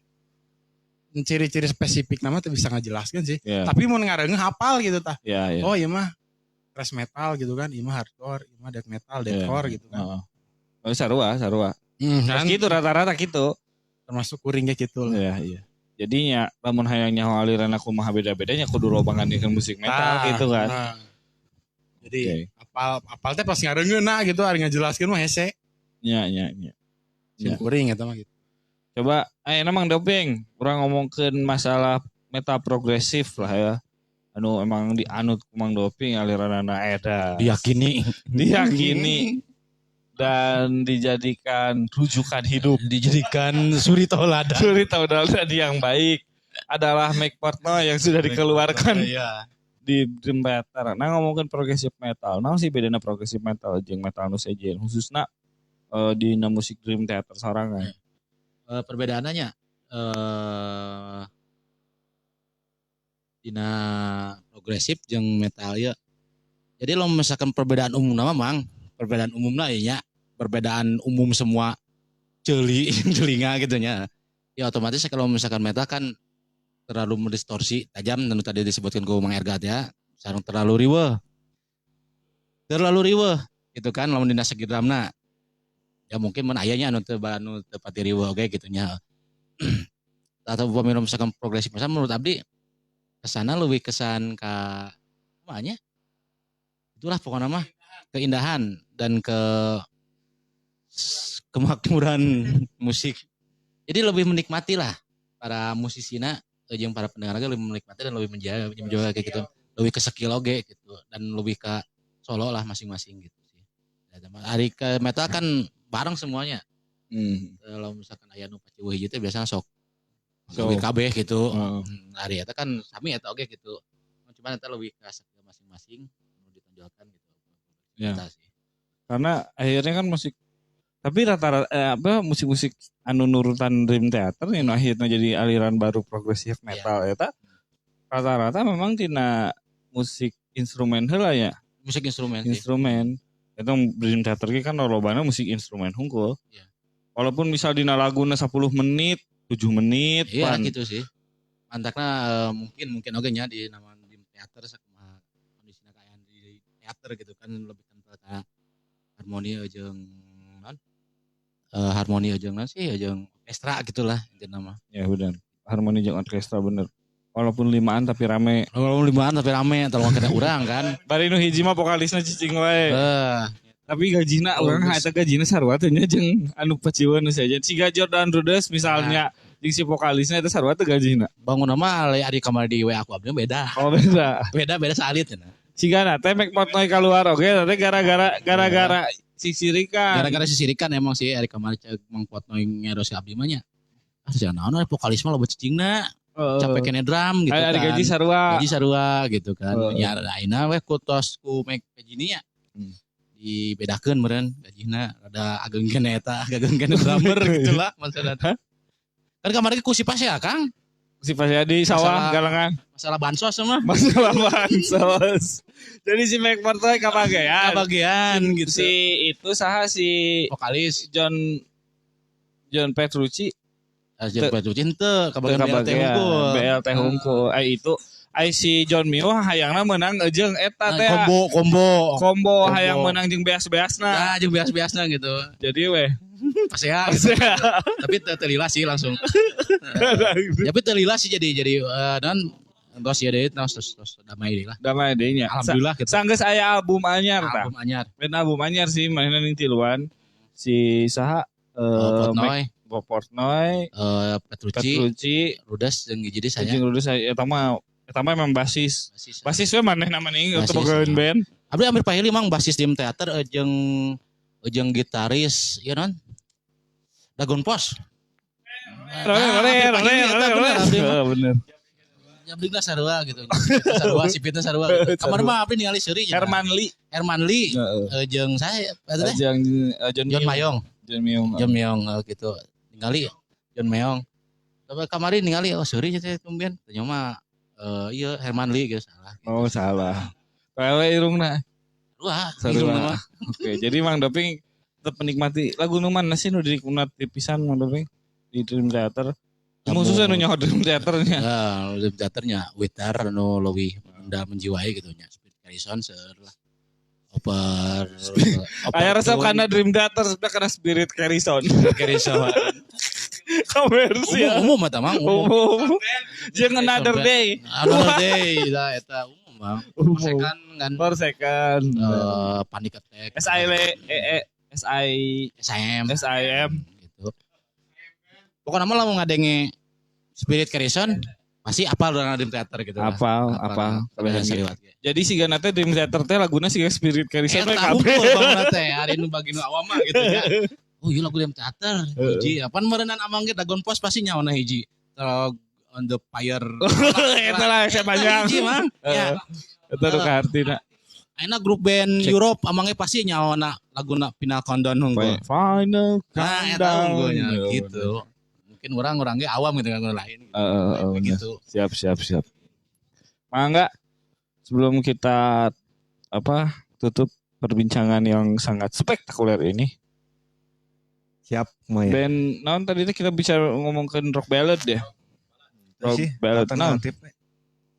[SPEAKER 4] ciri-ciri spesifik nama tuh bisa ngejelaskan sih.
[SPEAKER 1] Iya,
[SPEAKER 4] Tapi mau ngareungeuh hafal gitu tah.
[SPEAKER 1] iya, iya.
[SPEAKER 4] Oh iya mah thrash metal gitu kan, iya mah hardcore, iya mah death metal, deathcore gitu kan.
[SPEAKER 1] Heeh. Oh, sarua, sarua.
[SPEAKER 4] Kan
[SPEAKER 1] Terus gitu rata-rata gitu.
[SPEAKER 4] Termasuk kuringnya gitu lah.
[SPEAKER 1] Iya, iya. Jadinya lamun hayang nyaho aliran aku mah beda-bedanya kudu loba ngandikeun musik metal
[SPEAKER 4] Tah,
[SPEAKER 1] gitu kan.
[SPEAKER 4] Nah. Jadi
[SPEAKER 1] Oke.
[SPEAKER 4] apal apal teh pas ngareungeun nah gitu, ari ngajelaskeun mah hese.
[SPEAKER 1] Iya, iya, iya.
[SPEAKER 4] Sim
[SPEAKER 1] Ya.
[SPEAKER 4] kuring eta mah gitu.
[SPEAKER 1] Coba ayeuna Mang Doping, urang ngomongkeun masalah metal progresif lah ya. Anu emang dianut ku Mang Doping aliranana eta.
[SPEAKER 3] Diyakini.
[SPEAKER 1] Diyakini dan dijadikan rujukan hidup.
[SPEAKER 3] Dijadikan suri tauladan.
[SPEAKER 1] Suri tauladan yang baik adalah Mike Portnoy yang sudah dikeluarkan di Dream Theater. Nah ngomongin progressive metal, nah sih bedana progressive metal jeung metal nu sejen khususna di musik Dream Theater sorangan.
[SPEAKER 3] Perbedaannya dina progresif jeung metal ya. Jadi lo misalkan perbedaan umum nama mang, perbedaan umumna ya nya, perbedaan umum semua jeli telinga gitu nya. Ya otomatis kalau misalkan metal kan terlalu mendistorsi tajam dan tadi disebutkan ku Mang Ergat ya, sareng terlalu riweuh. Terlalu riweuh gitu kan lamun dina segi drumna. Ya mungkin mun aya nya anu teu pati riweuh oge gitu nya. Atau upami misalkan progresif misalkan menurut abdi kesana lebih kesan ka kumaha nya? Itulah pokoknya mah keindahan dan kemakmuran musik. Jadi lebih menikmati lah para musisina jeung para pendengar ge lebih menikmati dan lebih menjaga, menjaga kayak gitu. Lebih ke skill oge gitu dan lebih ke solo lah masing-masing gitu sih. Ya, ari ke metal kan bareng semuanya. Kalau misalkan aya nu paciweuh hiji teh biasanya sok
[SPEAKER 1] So.
[SPEAKER 3] lebih kabeh gitu.
[SPEAKER 1] Heeh.
[SPEAKER 3] Ari eta kan sami eta oge gitu. Cuman eta lebih ke skill masing-masing nu ditonjolkan gitu.
[SPEAKER 1] Ya.
[SPEAKER 3] Eta sih.
[SPEAKER 1] Karena akhirnya kan musik tapi rata-rata apa musik-musik anu nurutan Dream Theater yang akhirnya jadi aliran baru progresif metal eta rata-rata memang tina musik instrumen heula ya.
[SPEAKER 3] Musik instrumen sih.
[SPEAKER 1] Instrumen. Itu Dream Theater ge kan lolobana musik instrumen hungkul.
[SPEAKER 3] Iya.
[SPEAKER 1] Walaupun misal dina laguna 10 menit, 7 menit,
[SPEAKER 3] Iya
[SPEAKER 1] pan.
[SPEAKER 3] gitu sih. Mantakna mungkin mungkin oge nya di nama di teater sakumaha kondisina kaayaan di teater gitu kan lebih kental ka harmoni jeung naon? Harmoni jeung naon sih jeung orkestra gitulah intina mah.
[SPEAKER 1] Ya benar. Harmoni jeung orkestra bener. Walaupun limaan tapi rame.
[SPEAKER 3] Walaupun limaan tapi rame tolong kena urang kan.
[SPEAKER 1] Bari nu hiji mah vokalisna cicing wae.
[SPEAKER 3] Eh,
[SPEAKER 1] Tapi gajina
[SPEAKER 3] Oh,
[SPEAKER 1] urang
[SPEAKER 3] geus.
[SPEAKER 1] eta gajina sarua teh nya jeung anu paciwon nu saja. Siga Jordan Rudess misalnya jeung si vokalisnya eta sarua teh gajina.
[SPEAKER 3] Bangun mah ari kamar di WA aku abdi beda.
[SPEAKER 1] Oh beda.
[SPEAKER 3] Beda beda salit cenah.
[SPEAKER 1] Sigana teh Mike Portnoy keluar oge teh gara-gara gara-gara sisirikan.
[SPEAKER 3] Gara-gara sisirikan emang sih ari kamari cek Mang Portnoy ngeros ka abdi mah nya. Ah jangan naon ari vokalis mah loba cicingna, capek kene drum gitu
[SPEAKER 1] Ari
[SPEAKER 3] kan.
[SPEAKER 1] gaji sarua.
[SPEAKER 3] Gaji sarua gitu kan.
[SPEAKER 1] Heeh.
[SPEAKER 3] Ya ayeuna we ku tos ku Mike Pagini nya. Dibedakeun meureun gajina rada ageng kene eta, ageng kene drummer gitu lah maksudna. Kan kamari ku si Pasea Kang,
[SPEAKER 1] Si Pasea di sawah
[SPEAKER 3] Masalah-
[SPEAKER 1] galengan.
[SPEAKER 3] masalah bansos mah.
[SPEAKER 1] Masalah bansos. Jadi si Mike Portnoy kabagean.
[SPEAKER 3] Kabagean gitu.
[SPEAKER 1] Si itu saha si
[SPEAKER 3] vokalis
[SPEAKER 1] John John Petrucci
[SPEAKER 3] John Petrucci henteu kabagean BLT
[SPEAKER 1] kabagean.
[SPEAKER 3] hungkul.
[SPEAKER 1] BLT hungkul. Ai itu ai si John Mio hayangna menang jeung eta
[SPEAKER 3] Nah,
[SPEAKER 1] teh.
[SPEAKER 3] combo combo.
[SPEAKER 1] Combo
[SPEAKER 3] Combo.
[SPEAKER 1] hayang menang jeung beas-beasna.
[SPEAKER 3] Nah, jeung beas-beasna gitu.
[SPEAKER 1] Jadi weh.
[SPEAKER 3] Pasea gitu. Tapi teu lila sih langsung. Tapi teu lila sih jadi dan terus ya deui terus terus terus damai deui lah.
[SPEAKER 1] Damai deui nya.
[SPEAKER 3] Alhamdulillah gitu.
[SPEAKER 1] Sanggeus aya album anyar tah.
[SPEAKER 3] Album anyar.
[SPEAKER 1] Ben album anyar sih manehna ning tiluan. Si saha
[SPEAKER 3] Portnoy,
[SPEAKER 1] Mike Portnoy,
[SPEAKER 3] Petrucci,
[SPEAKER 1] Petrucci,
[SPEAKER 3] Rudas jeung hiji deui saya.
[SPEAKER 1] jeung Rudas eta mah emang basis.
[SPEAKER 3] Basis.
[SPEAKER 1] Basis we manehna mah ning
[SPEAKER 3] Basis,
[SPEAKER 1] untuk bogaeun
[SPEAKER 3] ya.
[SPEAKER 1] band.
[SPEAKER 3] Abdi Amir Pahili mang basis di teater jeung jeung gitaris ieu non. Dagon Pos.
[SPEAKER 1] Role role role role. Heeh, bener.
[SPEAKER 3] Abdi na sarua gitu. Sarua sipitna sarua gitu. Kamar mah abdi ningali seuri nya.
[SPEAKER 1] Herman Lee.
[SPEAKER 3] Herman Lee
[SPEAKER 1] Heeh.
[SPEAKER 3] jeung saya eta teh
[SPEAKER 1] Jeung John
[SPEAKER 3] John
[SPEAKER 1] Myung.
[SPEAKER 3] Mayong.
[SPEAKER 1] John Myung.
[SPEAKER 3] John Meong gitu. Ningali John Meong. Tapi kamari ningali oh seuri teh tumben. Tanya mah iya Herman Lee gitu salah.
[SPEAKER 1] Oh salah. Rele irungna.
[SPEAKER 3] Wah,
[SPEAKER 1] Sarua.
[SPEAKER 3] irungna mah.
[SPEAKER 1] Oke, jadi Mang Doping tetap menikmati lagu nu mana sih nu dinikmati pisan Mang Doping di Dream Theater. Khususnya nu nyaho Dream Theater-nya.
[SPEAKER 3] Dream Theater-nya Witar nu leuwih rendah menjiwai gitu nya. Spirit Garrison seur lah. Oper
[SPEAKER 1] Aya resep karena Dream Theater sebenarnya karena Spirit Carrison.
[SPEAKER 3] Garrison.
[SPEAKER 1] Komersial.
[SPEAKER 3] Umum eta mah umum.
[SPEAKER 1] Umum. Jeung Another Day.
[SPEAKER 3] Another Day lah eta umum mah. Second kan
[SPEAKER 1] Per second.
[SPEAKER 3] Panic Attack.
[SPEAKER 1] S I L E E S I
[SPEAKER 3] SM
[SPEAKER 1] S I M.
[SPEAKER 3] gitu. Pokoknya mah lamun ngadenge Spirit Garrison pasti apal urang Dream Theater gitu lah.
[SPEAKER 1] Apal, apal.
[SPEAKER 3] Kabeh saliwat ge.
[SPEAKER 1] Jadi si teh Dream Theater teh laguna siga Spirit Carrison we
[SPEAKER 3] Eta
[SPEAKER 1] kabeh.
[SPEAKER 3] hungkul bangun teh hari nu bagi nu awam mah gitu ya. Oh iya lagu Dream Theater hiji. Apaan meureunan amang ge Dagon Pos pasti nyaona hiji. Terus on the fire.
[SPEAKER 1] Eta lah saya panjang.
[SPEAKER 3] Hiji mah. Ya.
[SPEAKER 1] Eta nu kahartina.
[SPEAKER 3] Ayeuna grup band
[SPEAKER 1] Cek.
[SPEAKER 3] Europe amangnya pasti nyaona laguna Final Countdown hungkul.
[SPEAKER 1] Final
[SPEAKER 3] Nah, eta
[SPEAKER 1] countdown.
[SPEAKER 3] hungkulnya gitu. Mungkin orang-orang ge awam gitu kan lain gitu.
[SPEAKER 1] Heeh, bener.
[SPEAKER 3] Gitu.
[SPEAKER 1] Siap, siap, siap. Mangga sebelum kita tutup perbincangan yang sangat spektakuler ini.
[SPEAKER 2] Siap, Maya.
[SPEAKER 1] Band naon tadi teh kita bicara ngomongkeun rock ballad ya. Rock
[SPEAKER 2] Sih,
[SPEAKER 1] ballad naon?
[SPEAKER 2] alternatif.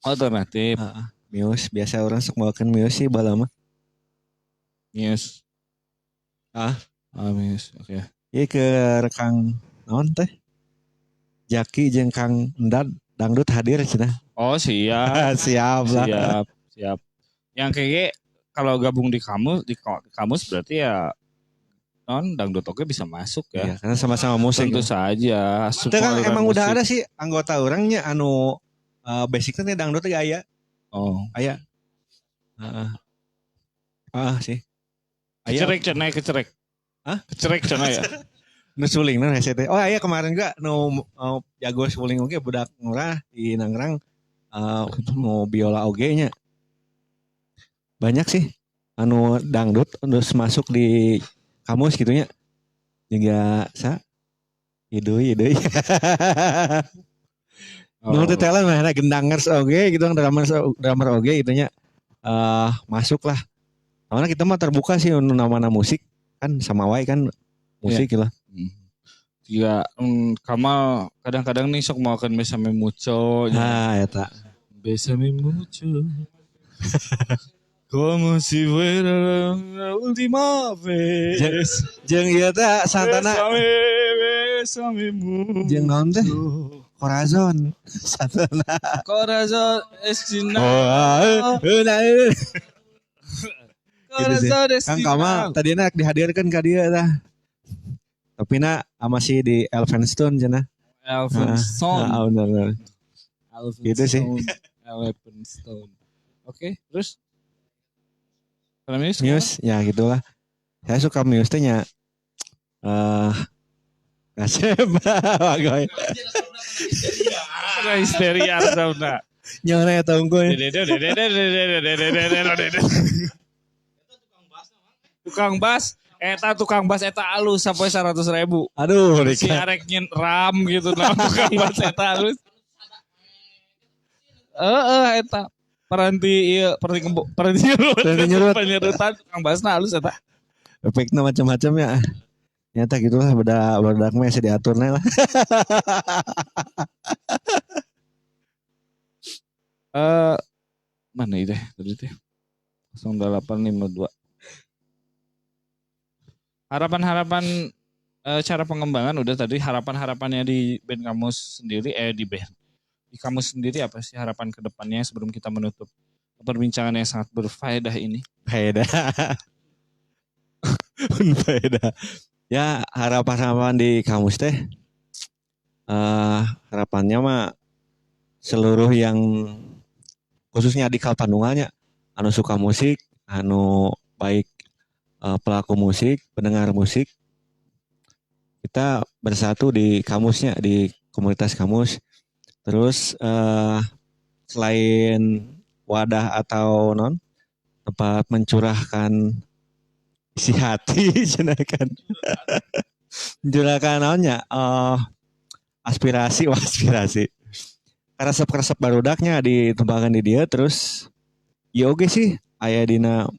[SPEAKER 1] Alternatif.
[SPEAKER 2] Heeh. Muse biasa orang sok mawakeun Muse sih baheula mah.
[SPEAKER 1] Muse.
[SPEAKER 2] Ah.
[SPEAKER 1] Ah, Muse. Oke.
[SPEAKER 2] Ieu ke rekang naon teh? Jaki jeung Kang Endad dangdut hadir cenah.
[SPEAKER 1] Oh, siap.
[SPEAKER 2] Siap lah.
[SPEAKER 1] Siap, siap. Yang kayak kalau gabung di kamus di kamus berarti ya non dangdut oke bisa masuk ya.
[SPEAKER 2] Iya, karena sama-sama musik.
[SPEAKER 1] Tentu saja.
[SPEAKER 2] Itu kan
[SPEAKER 1] Semua
[SPEAKER 2] emang udah
[SPEAKER 1] musik.
[SPEAKER 2] ada sih anggota orangnya anu basicnya teh dangdut teh aya.
[SPEAKER 1] Oh.
[SPEAKER 2] Aya. Heeh. Ah sih. Aya.
[SPEAKER 1] Kecerek cenah kecerek.
[SPEAKER 2] Hah?
[SPEAKER 1] Kecerek cenah ya.
[SPEAKER 2] Nu suling nu hese teh. Oh aya kemarin juga nu jago suling oge budak ngurah di Nangrang nu biola oge nya. Banyak sih anu dangdut terus masuk di kamus gitu nya. Juga sa idui idui.
[SPEAKER 1] Oh.
[SPEAKER 2] Nu teu talent mah gendangers oge gitu drummer drummer oge gitu nya. Masuk lah. Karena kita mah terbuka sih nu nama-nama musik kan sama wae kan musik lah.
[SPEAKER 1] Juga Kamal kadang-kadang nih sok mau akan besame mucho.
[SPEAKER 2] Nah, eta.
[SPEAKER 1] Besame mucho. Como si fuera la última vez.
[SPEAKER 2] Jeung ieu teh Santana
[SPEAKER 1] Besame, besame mucho.
[SPEAKER 2] jeung naon teh? Corazon. Santana.
[SPEAKER 1] Corazon es
[SPEAKER 2] Oh, ah, eh, nah, eh. Gitu sih. Kang Kamal tadi nak dihadirkan ka dia tah. Tapi na masih di Elphinstone cenah.
[SPEAKER 1] Elphinstone.
[SPEAKER 2] Ah, benar, benar.
[SPEAKER 1] Elphinstone.
[SPEAKER 2] Gitu sih.
[SPEAKER 1] Elphinstone. Oke, terus kalau Muse?
[SPEAKER 2] Muse, ya gitulah. Saya suka Muse teh nya. Ngasep bagoy.
[SPEAKER 1] Ada histeria resepna.
[SPEAKER 2] Nyona eta unggul.
[SPEAKER 1] Tukang bas, eta tukang bas eta alus sampai 100.000.
[SPEAKER 2] Aduh,
[SPEAKER 1] Si
[SPEAKER 2] Rika.
[SPEAKER 1] arek nyin ram gitu nah tukang bas eta alus. Heeh eta. Peranti ieu, peranti kembo, peranti nyerut.
[SPEAKER 2] Peranti nyerut.
[SPEAKER 1] Penyerutan tukang basna alus eta.
[SPEAKER 2] Efeknya macam-macam ya. Nyata gitulah beda barudak mah masih diaturna lah.
[SPEAKER 1] Mana itu tadi teh? 0852. Harapan-harapan cara pengembangan udah tadi, harapan-harapannya di band kamu sendiri di band di kamu sendiri apa sih harapan kedepannya sebelum kita menutup perbincangan yang sangat berfaedah ini?
[SPEAKER 2] Faedah. Faedah. Ya harapan-harapan di kamus teh harapannya mah seluruh yang khususnya di Kalpanungannya anu suka musik, anu baik pelaku musik, pendengar musik, kita bersatu di kamusnya, di komunitas kamus. Terus selain wadah atau non tempat mencurahkan isi hati, cenah kan. Mencurahkan naonnya aspirasi, wah, aspirasi. Karesep-karesep barudaknya ditumpahkan di dia. Terus ya oke sih aya dina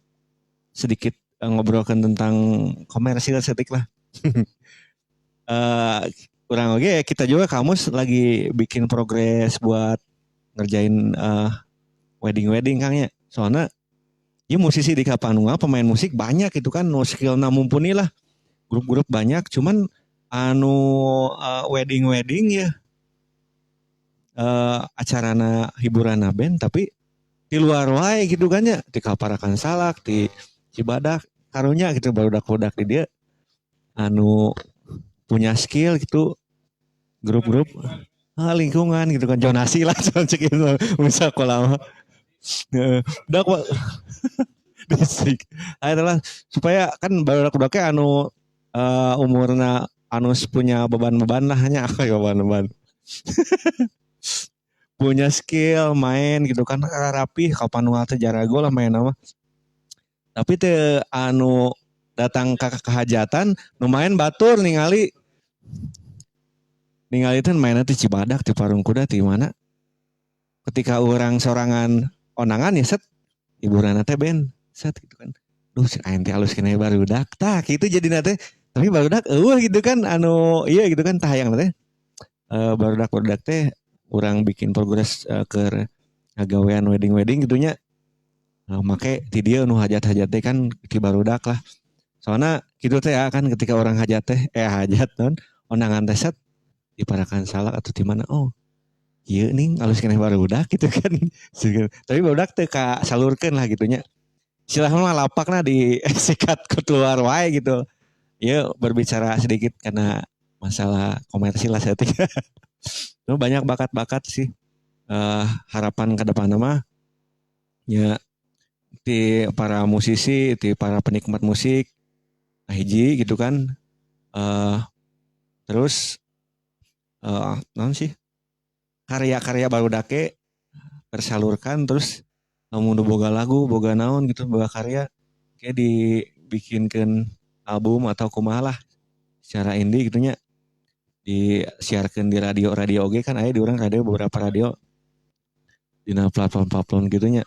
[SPEAKER 2] sedikit ngobrolkan tentang komersil setik lah. Kurang oke kita juga kamus lagi bikin progres buat ngerjain wedding-wedding Kang ya. Soalnya ya musisi di Kapanua pemain musik banyak itu kan, no skillna mumpuni lah. Grup-grup banyak, cuman anu wedding-wedding ya acarana hiburan band tapi di luar wae gitu kan ya, di Kaparakan Salak, di Cibadak karunya gitu barudak-barudak di dia anu punya skill gitu, grup-grup lingkungan gitu kan, zonasi lah cek itu misal sekolah mah. Udah kok distrik. Adalah supaya kan barudak-barudaknya anu umurna anu punya beban-beban lah hanya apa ya beban-beban. Punya skill main gitu kan rapi kapan teh jarago lah main nama. Tapi teh anu datang ke kehajatan lumayan batur ningali teh mainna teh Cibadak di Parung Kuda di mana. Ketika orang sorangan onangan ya set hiburan teh band set gitu kan. Duh si aing teh alus keneh barudak tah kitu jadina teh. Tapi barudak eueuh gitu kan anu iya gitu kan tah hayang teh. Barudak-barudak teh urang bikin progres ke ngagawean wedding-wedding gitunya. Make ti dieu nu hajat-hajat teh kan ti barudak lah. Soalnya gitu teh ya kan ketika orang hajat teh hajat non onangan teh set di Parakan Salak atau di mana oh ieu ning alus keneh barudak gitu kan. Tapi barudak teh ka salurkeun lah gitunya. Silahkan mah lapakna di sikat keluar wae gitu. Ieu berbicara sedikit karena masalah komersil lah saya tiga. Banyak bakat-bakat sih. Harapan ke depan mah ya di para musisi, di para penikmat musik nah hiji gitu kan. Terus naon sih? Karya-karya barudake tersalurkan terus lamun boga lagu, boga naon gitu, boga karya kayak dibikinkan album atau kumaha lah secara indie gitunya disiarkan di radio-radio oge kan aya di urang radio beberapa radio dina platform-platform gitunya.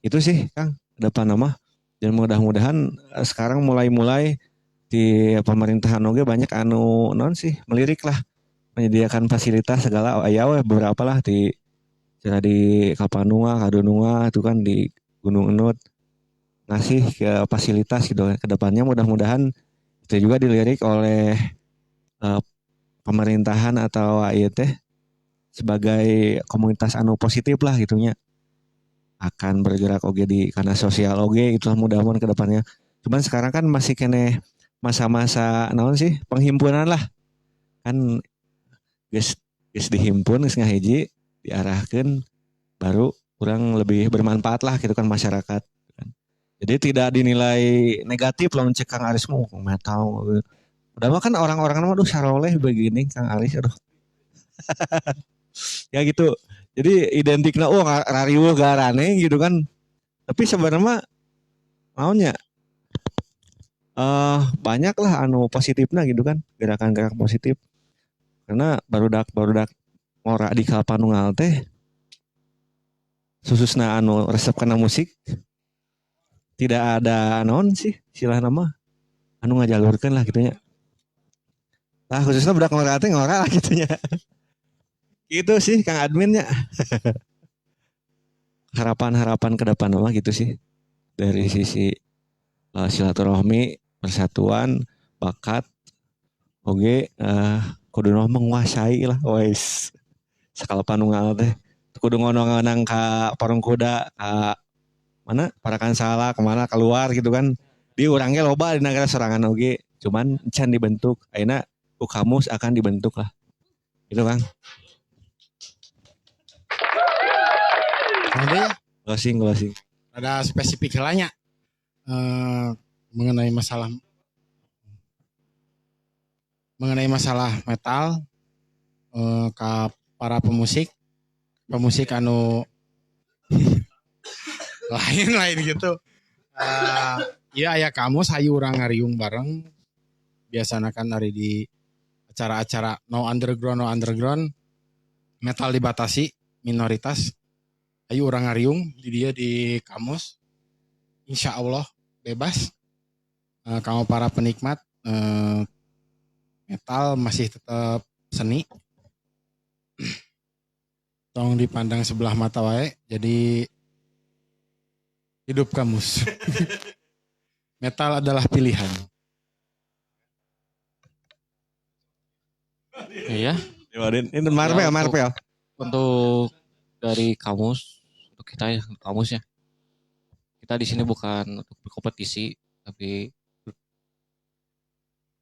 [SPEAKER 2] Itu sih Kang depan nama dan mudah-mudahan sekarang mulai-mulai di pemerintahan oge banyak anu non sih melirik lah menyediakan fasilitas segala aya we beberapa lah di cara di Kapanua, Kadununga itu kan di Gunung Enut ngasih ke fasilitas gitu ke depannya mudah-mudahan itu juga dilirik oleh pemerintahan atau ieu teh sebagai komunitas anu positif lah gitunya. Akan bergerak oge di karena sosial oge itulah mudah-mudahan ke depannya. Cuman sekarang kan masih keneh masa-masa naon sih, penghimpunan lah. Kan geus geus dihimpun, geus ngahiji, diarahkan, baru kurang lebih bermanfaat lah gitu kan masyarakat. Jadi tidak dinilai negatif lah cek Kang Aris mau metal. Udah mah kan orang-orang mah aduh saroleh begini Kang Aris, aduh. Ya gitu. Jadi identikna oh rariweuh garane gitu kan. Tapi sebenarnya mah maunya banyak lah anu positifnya gitu kan, gerakan-gerakan positif. Karena barudak barudak ngora di Kalapanunggal teh khususna anu resep kana musik tidak ada naon sih istilah nama anu ngajalurkeun lah gitu nya. Nah, khususnya budak ngora teh ngora lah gitu nya. Gitu sih Kang adminnya. Harapan-harapan ke depan mah gitu sih. Dari sisi silaturahmi, persatuan, bakat, oke kudu menguasai lah wes. Sakalapanunggal teh kudu ngono-ngonang ka Parung Kuda, ka mana Parakansalak, kemana keluar gitu kan. Di urang ge loba di negara sorangan oge, cuman can dibentuk. Ayeuna ku kamus akan dibentuk lah. Gitu Kang.
[SPEAKER 4] Nanti ya.
[SPEAKER 2] Closing, closing.
[SPEAKER 4] Ada spesifik lainnya mengenai masalah metal ke para pemusik pemusik anu lain-lain gitu. Ya aya kamus, hayu urang ngariung bareng. Biasanya kan hari di acara-acara no underground, no underground metal dibatasi minoritas. Ayo urang ngariung di dia di kamus, insya Allah bebas. Kamu para penikmat metal masih tetap seni, tong dipandang sebelah mata wae. Jadi hidup kamus, metal adalah pilihan.
[SPEAKER 5] Iya.
[SPEAKER 2] Ini Marvel,
[SPEAKER 5] Ya,
[SPEAKER 2] Marvel.
[SPEAKER 5] Untuk dari kamus, untuk kita ya, kamus ya. Kita di sini bukan untuk berkompetisi, tapi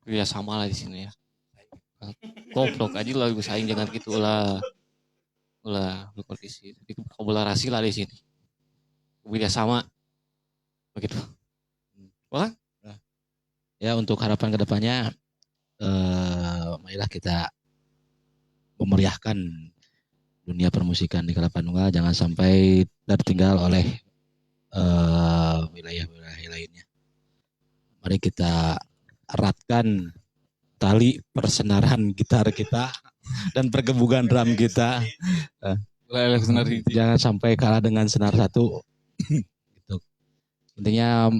[SPEAKER 5] kerja sama lah di sini ya. Goblok aja lah bersaing, jangan gitu lah. Ulah berkompetisi, tapi kolaborasi lah di sini. Kerja sama. Begitu. Wah,
[SPEAKER 3] Ya, untuk harapan kedepannya marilah kita memeriahkan dunia permusikan di Kalapanunggal, jangan sampai tertinggal oleh wilayah-wilayah lainnya. Mari kita eratkan tali persenaran gitar kita dan pergebugan drum kita. Jangan sampai kalah dengan senar satu. Gitu. Intinya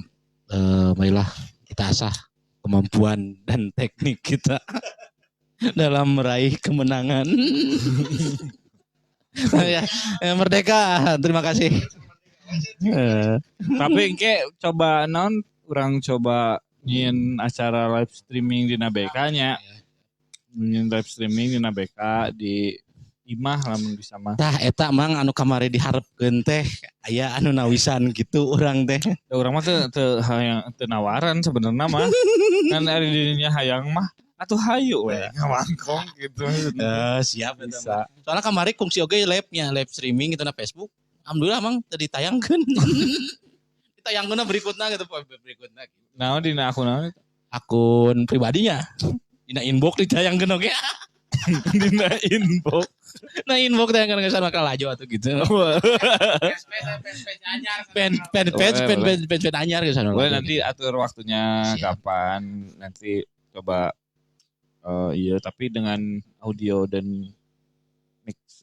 [SPEAKER 3] marilah kita asah kemampuan dan teknik kita dalam meraih kemenangan. Ya, merdeka. Terima kasih.
[SPEAKER 1] Tapi engke coba non urang coba nyieun acara live streaming di BK nya. Nyieun live streaming di BK di imah lamun bisa mah.
[SPEAKER 3] Tah eta mang anu kamari diharepkeun teh aya anu nawisan gitu urang teh.
[SPEAKER 1] Da urang mah teu teu hayang, teu nawaran sebenarnya mah. Kan ari dirinya hayang mah atuh hayu we ngawangkong gitu.
[SPEAKER 3] Siap eta
[SPEAKER 1] Bisa.
[SPEAKER 3] mah. Soalnya kamari kungsi oge live-nya, live streaming gitu na Facebook. Alhamdulillah mang teu ditayangkeun. Ditayangkeun berikutna gitu, berikutna gitu.
[SPEAKER 1] Naon dina akun naon?
[SPEAKER 3] Akun pribadinya. Dina inbox ditayangkeun oge.
[SPEAKER 1] Dina inbox.
[SPEAKER 3] Nah inbox tayangkeun geus maka laju atuh gitu. Pen pen pen
[SPEAKER 1] Boleh,
[SPEAKER 3] pen
[SPEAKER 1] boleh.
[SPEAKER 3] pen pen pen anyar geus anu
[SPEAKER 1] Boleh
[SPEAKER 3] laju
[SPEAKER 1] nanti
[SPEAKER 3] gitu.
[SPEAKER 1] atur waktunya.
[SPEAKER 3] Siap.
[SPEAKER 1] Kapan nanti coba iya, tapi dengan audio dan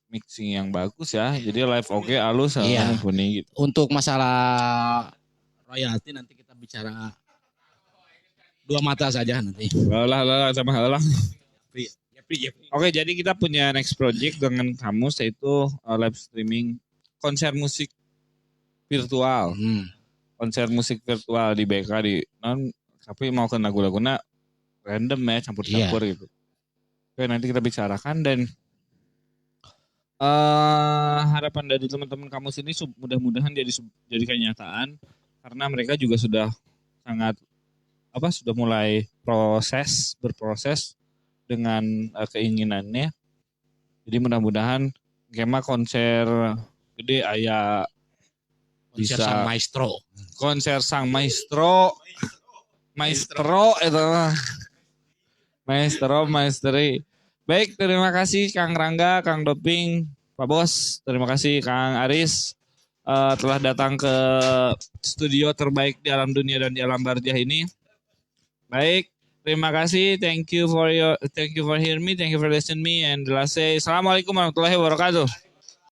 [SPEAKER 1] mixing yang bagus ya. Jadi live oke alus
[SPEAKER 3] Iya.
[SPEAKER 1] mumpuni gitu.
[SPEAKER 3] Untuk masalah royalti nanti kita bicara dua mata saja nanti.
[SPEAKER 1] Lah lah sama lah.
[SPEAKER 3] Jepri, Jepri.
[SPEAKER 1] Oke, jadi kita punya next project dengan kamus yaitu live streaming konser musik virtual. Konser musik virtual di BK di non, tapi mau ke lagu-laguna random ya, campur-campur gitu. Oke, nanti kita bicarakan dan Harapan dari teman-teman kamu sini mudah-mudahan jadi kenyataan karena mereka juga sudah sangat apa, sudah mulai berproses dengan keinginannya. Jadi mudah-mudahan kema konser gede aya.
[SPEAKER 3] Konser
[SPEAKER 1] Bisa.
[SPEAKER 3] sang maestro.
[SPEAKER 1] Konser sang maestro, maestro itu mah, maestro maestri. Baik, terima kasih Kang Rangga, Kang Doping, Pak Bos, terima kasih Kang Aris telah datang ke studio terbaik di alam dunia dan di alam barzah ini. Baik, terima kasih. Thank you for hear me, thank you for listen me, and last say, assalamualaikum warahmatullahi wabarakatuh.